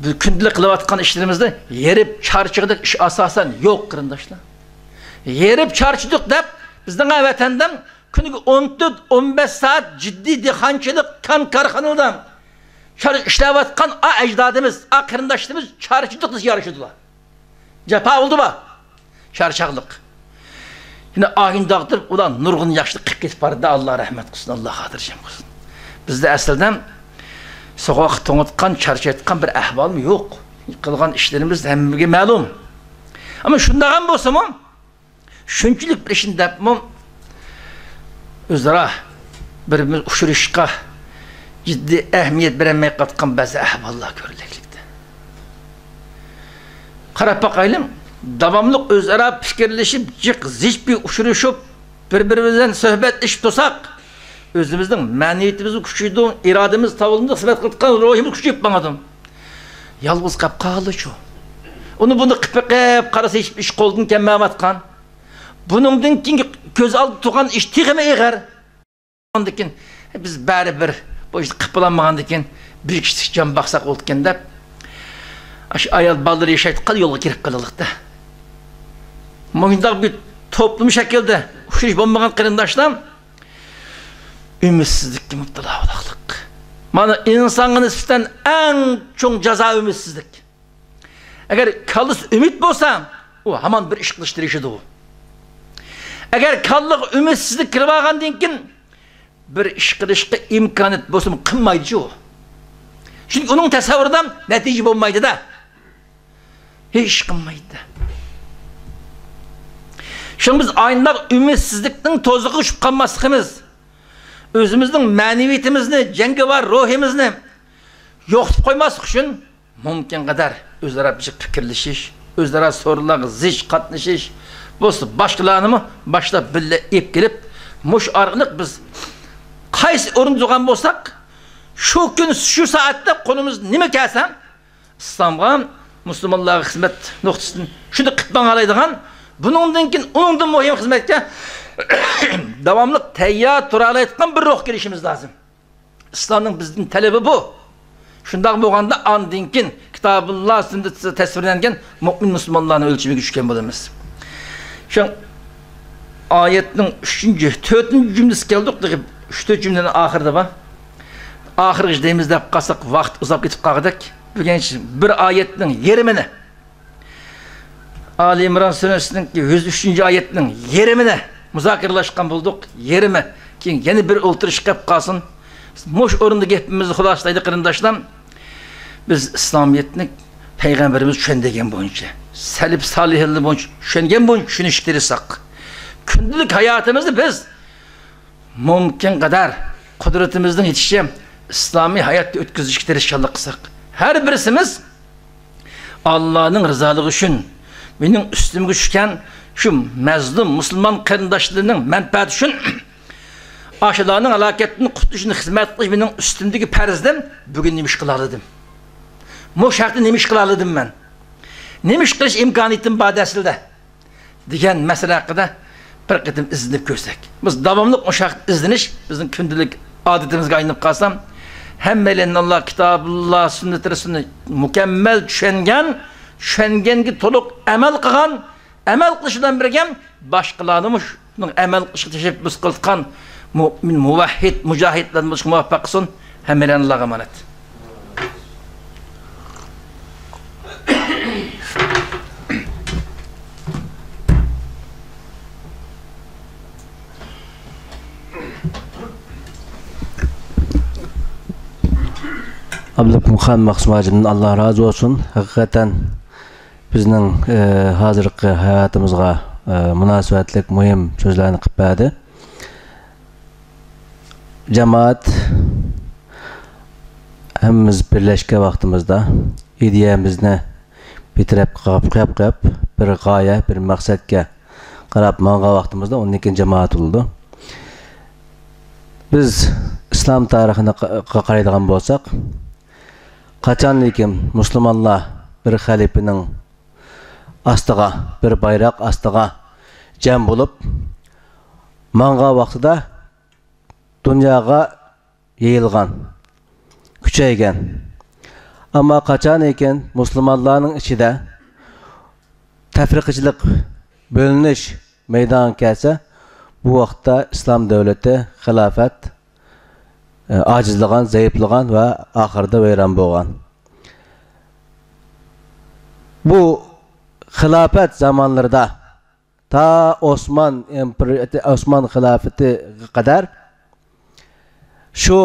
بۇ كۈندىلىك قىلىۋاتقان ئىشلىرىمىزدا ھېرىپ چارچىغۇدەك ئىش ئاساسەن يوق، قېرىنداشلار. ھېرىپ چارچىدۇق دەپ، بىزنىڭ ۋەتەندە كۈنىگە ئون تۆت، ئون بەش سائەت جىددىي دېھقانچىلىق، كان كارخانىلاردا چار-، ئىشلەۋاتقان ئا ئەجدادىمىز، ئا قېرىنداشلىرىمىز چارچىدۇق دېسە يارىشىدۇ. جاپا بولدىمۇ؟ چارچاقلىق. يەنە ئاينى داغدۇرۇپ، ئۇلار نۇرغۇن ياخشىلىق قىلىپ كېتىپ بارىدۇ. ئاللا رەھمەت قىلسۇن، ئاللا خاتىرجەم قىلسۇن. بىزدە ئەسلىدە سوغۇق توڭۇتقان، چارچايتقان بىر ئەھۋالمۇ يوق. قىلغان ئىشلىرىمىز ھەممىگە مەلۇم. ئەمما شۇنداق ھەم بولسىمۇ، شۇنچىلىك بىر ئىشنى دەپمۇ، ئۆزئارا بىر-بىرىمىز ئۇچرىشىشقا جىددىي ئەھمىيەت بېرەلمەي قاتقان بەزى ئەھۋاللار كۆرۈلەكلىكتە. قاراپ باقايلى، داۋاملىق ئۆزئارا پىكىرلىشىپ، جىق زىچ بىر ئۇچرىشىپ، بىر-بىرىمىز بىلەن سۆھبەتلىشىپ تۇرساق، ئۆزىمىزنىڭ مەنىۋىيىتىمىزمۇ كۈچىيىدۇ، ئىرادىمىز تاۋلىنىدۇ، خىزمەت قىلىدىغان روھىمىز كۈچىيىپ ماڭىدۇ. يالغۇز قاپ قالدىچۇ. ئۇنى بۇنى قىپ بېقىپ قارىسا، ھېچ ئىش قولدىن كەلمەيۋاتقان. بۇنىڭدىن كېيىنكى كۆز ئالدىدا تۇرغان ئىش تېخىمۇ ئېغىر. ئاندىن كېيىن بىز بەرىبىر بۇ ئىشنى قىپ بولالمىغاندىن كېيىن، بىر كىشىلىك جان باقساق بولىدىكەن دەپ، ئاشۇ ئايال بالىلىرى ياشايدىغان يولغا كىرىپ قالدۇق-تە. مۇشۇنداق بىر توپلۇم شەكلىدە ئۇچرىشىش بولمىغان قېرىنداشلار ئۈمىدسىزلىككە مۇپتىلا بولۇقلۇق. مانا، ئىنسانغا نىسبەتەن ئەڭ چوڭ جازا ئۈمىدسىزلىك. ئەگەر كاللىسى ئۈمىد بولسا، ئۇ ھامان بىر ئىش قىلىشقا تىرىشىدۇ. ئەگەر كاللىغا ئۈمىدسىزلىك كىرىۋالغاندىن كېيىن، بىر ئىش قىلىشقا ئىمكانىيەت بولسىمۇ قىلمايدۇ-چۇ. چۈنكى ئۇنىڭ تەسەۋۋۇرىدا نەتىجە بولمايدۇ-دە. ھېچ ئىش قىلمايدۇ. شۇڭا بىز ئاينداق ئۈمىدسىزلىكنىڭ تۇزىقىغا چۈشۈپ قالماسلىقىمىز، ئۆزىمىزنىڭ مەنىۋىيىتىمىزنى، جەڭگىۋار روھىمىزنى يوقىتىپ قويماسلىق ئۈچۈن، مۇمكىنقەدەر ئۆزئارا بىر پىكىرلىشىش، ئۆزئارا سورۇنلارغا زىچ قاتنىشىش، بولسا باشقىلارنىمۇ باشلاپ بىللە ئېلىپ كېلىپ، مۇشۇ ئارقىلىق بىز قايسى ئورۇندا تۇرغان بولساق، شۇ كۈن، شۇ سائەتتە قولىمىزدا نېمە كەلسە، ئىسلامغا، مۇسۇلمانلارغا خىزمەت نۇقتىسىدىن شۇنى قىلىپ ماڭالايدىغان، بۇنىڭدىن كېيىن ئۇنىڭدىن مۇھىم خىزمەتكە داۋاملىق تەييار تۇرالايدىغان بىر روھقا كېلىشىمىز لازىم. ئىسلامنىڭ بىزدىن تەلىپى بۇ. شۇنداق بولغاندا، ئاندىن كېيىن كىتابۇللا سۈننىتىدە تەسۋىرلەنگەن مۆمىن مۇسۇلمانلارنىڭ ئۆلچىمىگە چۈشكەن بولىمىز. شۇ ئايەتنىڭ ئۈچىنچى، تۆتىنچى جۈملىسىگە كەلدۇق، تېخى ئۈچ تۆت جۈملىنىڭ ئاخىرىدا بار. ئاخىرغىچە دەيمىز دەپ قالساق، ۋاقىت ئۇزاپ كېتىپ قالغۇدەك. بۈگۈن بىر ئايەتنىڭ يېرىمىنى، ئالى ئىمران سۈرىسىنىڭ يۈز ئۈچىنچى ئايەتنىڭ يېرىمىنى مۇزاكىرىلەشكەن بولدۇق. يېرىمى. كېيىن يەنە بىر ئولتۇرۇش قىلىپ قالسۇن. مۇشۇ ئورۇندا گېپىمىزنى خۇلاسىلايلى، قېرىنداشلار. بىز ئىسلامىيەتنى پەيغەمبىرىمىز چۈشەندۈرگەن بويىچە، سەلەف سالىھىنلار بويىچە چۈشەنگەن بويىچە چۈشىنىشكە تىرىشساق، كۈندىلىك ھاياتىمىزدا بىز مۇمكىنقەدەر قۇدرىتىمىزنىڭ يېتىشىچە ئىسلامىي ھاياتتا ئۆتكۈزۈشكە تىرىشچانلىق قىلساق، ھەر بىرسىمىز ئاللانىڭ رىزالىقى ئۈچۈن، مېنىڭ ئۈستۈمگە چۈشكەن شۇ مەزلۇم مۇسۇلمان قېرىنداشلىرىنىڭ مەنپەئەتى ئۈچۈن، ئاشۇلارنىڭ ھالاكەتتىن قۇتۇلۇشىنى خىزمەت قىلىش مېنىڭ ئۈستۈمدىكى پەرزدىن، بۈگۈن نېمە ئىش قىلالىدىم؟ مۇشۇ ھەقتە نېمە ئىش قىلالىدىم مەن؟ نېمە ئىش قىلىش ئىمكانىيىتىم بار ئەسلىدە؟ دېگەن مەسىلە ھەققىدە بىر قېتىم ئىزدىنىپ كۆرسەك. بىز داۋاملىق مۇشۇ ھەقتە ئىزدىنىش بىزنىڭ كۈندىلىك ئادىتىمىزگە ئايلىنىپ قالسا، ھەممەيلەن ئاللا كىتابۇللا سۈننىتى رەسۇلىنى مۇكەممەل چۈشەنگەن، چۈشەنگەنگە تولۇق ئەمەل قىلغان، ئەمەل قىلىش بىلەن بىرگە باشقىلارنىمۇ شۇنىڭ ئەمەل قىلىشقا تەشەببۇس قىلىدىغان مۆمىن، مۇۋەھھىد، مۇجاھىدلار بولۇشقا مۇۋەپپەق قىلسۇن. ھەممەيلەن ئاللاغا ئامانەت. ئابلىكىمخان مەخسۇم ھاجىمدىن ئاللا رازى بولسۇن. ھەقىقەتەن بىزنىڭ، ئى، ھازىرقى ھاياتىمىزغا، ئى، مۇناسىۋەتلىك مۇھىم سۆزلەرنى قىلىپ بەردى. جامائەت، ھەممىمىز بىرلەشكەن ۋاقتىمىزدا، ئىدىيەمىزنى بىر تەرەپكە قويۇپ، قويۇپ، قويۇپ، بىر غايە، بىر مەقسەتكە قاراپ ماڭغان ۋاقتىمىزدا، ئۇندىن كېيىن جامائەت بولىدۇ. بىز ئىسلام تارىخىنى ق-، ق-، قارايدىغان بولساق، قاچانلىكىن مۇسۇلمانلار بىر خەلىپىنىڭ ئاستىغا، بىر بايراق ئاستىغا جەم بولۇپ ماڭغان ۋاقتىدا دۇنياغا يېيىلغان، كۈچەيگەن. ئەمما قاچانكىن مۇسۇلمانلارنىڭ ئىچىدە تەپرىقىچىلىق، بۆلۈنۈش مەيدانغا كەلسە، بۇ ۋاقىتتا ئىسلام دۆلىتى، خىلاپەت، ئاجىزلىغان، زەئىپلىغان ۋە ئاخىرىدا ۋەيران بولغان. بۇ خىلاپەت زامانلىرىدا تا ئوسمان ئىمپېرىيىتى، ئوسمان خىلاپىتىگە قەدەر شۇ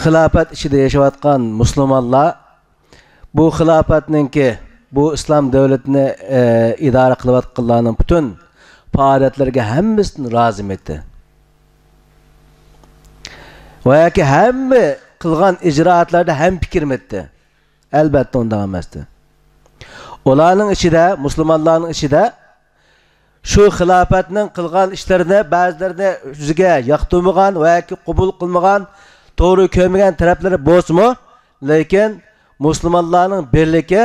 خىلاپەت ئىچىدە ياشاۋاتقان مۇسۇلمانلار بۇ خىلاپەتنىڭكى، بۇ ئىسلام دۆلىتىنى، ئى، ئىدارە قىلىۋاتقانلارنىڭ پۈتۈن پائالىيەتلىرىگە ھەممىسىدىن رازىمىدى. ۋە ياكى ھەممە قىلغان ئىجرائاتلاردا ھەمپىكىرمىدى. ئەلبەتتە، ئۇنداق ئەمەستى. ئۇلارنىڭ ئىچىدە، مۇسۇلمانلارنىڭ ئىچىدە شۇ خىلاپەتنىڭ قىلغان ئىشلىرىنى، بەزىلىرىنى ئۆزىگە ياقتۇرمىغان ۋە ياكى قوبۇل قىلمىغان، توغرا كۆرمىگەن تەرەپلىرى بولسىمۇ، لېكىن مۇسۇلمانلارنىڭ بىرلىكى،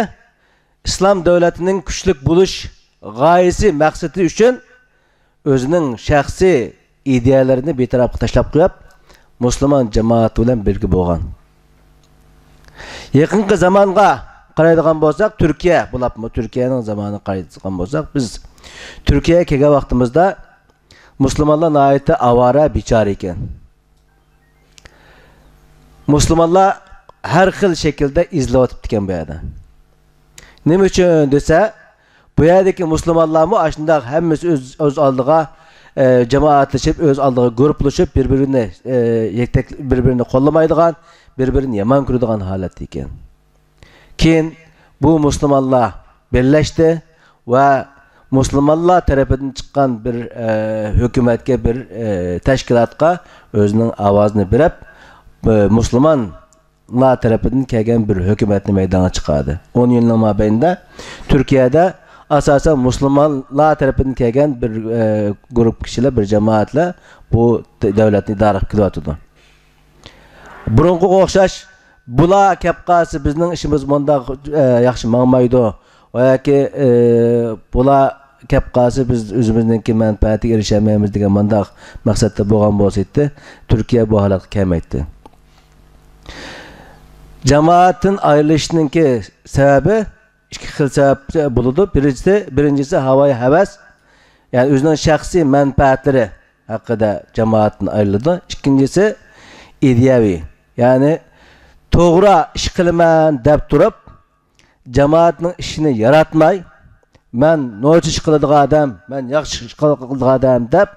ئىسلام دۆلىتىنىڭ كۈچلۈك بولۇش غايىسى، مەقسىتى ئۈچۈن ئۆزىنىڭ شەخسىي ئىدىيەلىرىنى بىر تەرەپكە تاشلاپ قويۇپ، مۇسۇلمان جامائەت بىلەن بىرگە بولغان. يېقىنقى زامانغا قارايدىغان بولساق، تۈركىيە، بولۇپمۇ تۈركىيەنىڭ زامانىغا قارايدىغان بولساق، بىز تۈركىيەگە كەلگەن ۋاقتىمىزدا مۇسۇلمانلار ناھايىتى ئاۋارە، بىچارە ئىكەن. مۇسۇلمانلار ھەر خىل شەكىلدە ئېزىلىۋاتىپتىكەن بۇ يەردە. نېمە ئۈچۈن دېسە، بۇ يەردىكى مۇسۇلمانلارمۇ ئاشۇنداق ھەممىسى ئۆز، ئۆز ئالدىغا، ئە، جامائەتلىشىپ، ئۆز ئالدىغا گۇرۇپپىلىشىپ، بىر-بىرىنى، ئە، يەكتەك-، بىر-بىرىنى قوللىمايدىغان، بىر-بىرىنى يامان كۆرىدىغان ھالەتتە ئىكەن. كېيىن بۇ مۇسۇلمانلار بىرلەشتى ۋە مۇسۇلمانلار تەرىپىدىن چىققان بىر، ئە، ھۆكۈمەتكە، بىر، ئە، تەشكىلاتقا ئۆزىنىڭ ئاۋازىنى بېرىپ، ئە، مۇسۇلمانلار تەرىپىدىن كەلگەن بىر ھۆكۈمەتنى مەيدانغا چىقاردى. ئون يىلنىڭ مابەينىدە تۈركىيەدە ئاساسەن مۇسۇلمانلار تەرىپىدىن كەلگەن بىر، ئە، گۇرۇپ كىشىلەر، بىر جامائەتلەر بۇ دۆلەتنى ئىدارە قىلىپ كېلىۋاتىدۇ. بۇرۇنقىغا ئوخشاش، بۇلار كەپ قالسا، بىزنىڭ ئىشىمىز مۇنداق، ئە، ياخشى ماڭمايدۇ. ۋە ياكى، ئە، بۇلار كەپ قالسا، بىز ئۆزىمىزنىڭكى مەنپەئەتىگە ئېرىشەلمەيمىز دېگەن مۇنداق مەقسەتتە بولغان بولسا ئىدى، تۈركىيە بۇ ھالەتكە كەلمەيتتى. جامائەتتىن ئايرىلىشنىڭكى سەۋەبى، ئىككى خىل سەۋەب بولىدۇ. بىرىنچىسى، بىرىنچىسى ھاۋايى ھەۋەس، يەنى ئۆزىنىڭ شەخسىي مەنپەئەتلىرى ھەققىدە جامائەتتىن ئايرىلىدۇ. ئىككىنچىسى ئىدىيەۋى، يەنى توغرا ئىش قىلىمەن دەپ تۇرۇپ، جامائەتنىڭ ئىشىنى ياراتماي، مەن نوچى ئىش قىلىدىغان ئادەم، مەن ياخشى ئىش قىلىدىغان ئادەم دەپ،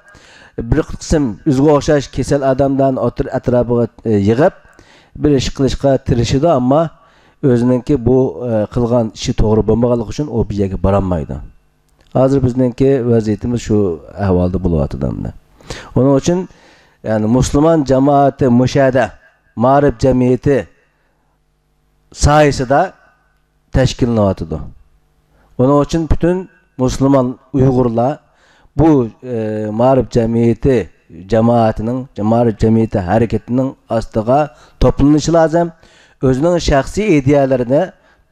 بىر قىسىم ئۆزىگە ئوخشاش كېسەل ئادەملەرنى ئوتتۇرا ئەتراپىغا، ئە، يىغىپ، بىر ئىش قىلىشقا تىرىشىدۇ، ئەمما ئۆزىنىڭكى بۇ، ئە، قىلغان ئىشى توغرا بولمىغانلىقى ئۈچۈن ئۇ بىر يەرگە بارالمايدۇ. ھازىر بىزنىڭكى ۋەزىيىتىمىز شۇ ئەھۋالدا بولۇۋاتىدۇ ئەمدى. ئۇنىڭ ئۈچۈن، يەنى مۇسۇلمان جامائىتى مۇشۇ يەردە مائارىپ جەمئىيىتى سايىسىدا تەشكىللىنىۋاتىدۇ. ئۇنىڭ ئۈچۈن پۈتۈن مۇسۇلمان ئۇيغۇرلار بۇ، ئى، مائارىپ جەمئىيىتى جامائىتىنىڭ، مائارىپ جەمئىيىتى ھەرىكىتىنىڭ ئاستىغا توپلىنىشى لازىم. ئۆزىنىڭ شەخسىي ئىدىيەلىرىنى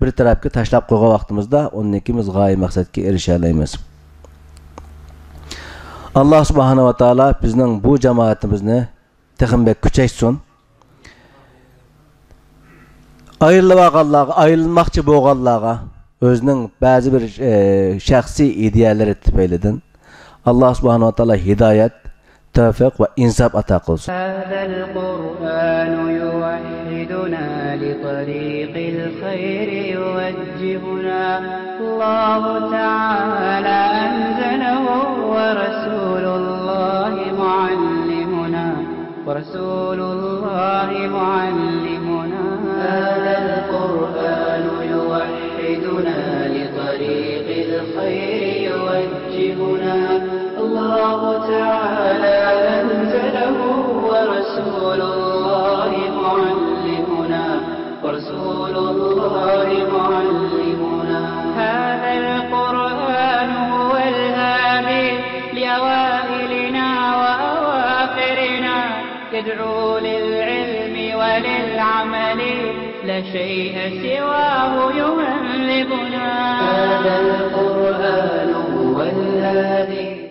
بىر تەرەپكە تاشلاپ قويغان ۋاقتىمىزدا ئۇندىن كېيىن بىز غايە مەقسەتكە ئېرىشەلەيمىز. ئاللا سۇبھانەھۇ ۋە تائالا بىزنىڭ بۇ جامائىتىمىزنى تېخىمۇ بەك كۈچەيتسۇن. ئايرىلىۋالغانلارغا، ئايرىلماقچى بولغانلارغا ئۆزىنىڭ بەزى بىر، ئى، شەخسىي ئىدىيەلىرى تۈپەيلىدىن ئاللا سۇبھانەھۇ ۋە تائالا ھىدايەت، تەۋفىق ۋە ئىنساپ ئاتا قىلسۇن. هذا القرآن يوحدنا لطريق الخير يوجهنا. الله تعالى أنزله ورسول الله معلمنا. ورسول الله معلمنا. هذا القرآن يوحدنا لطريق الخير يوجهنا. الله تعالى أنزله ورسول الله معلمنا. ورسول الله معلمنا. هذا القرآن هو الهادي لأوائلنا وأواخرنا. يدعو للعلم وللعمل، لا شيء سواه يهذبنا. هذا القرآن هو الهادي.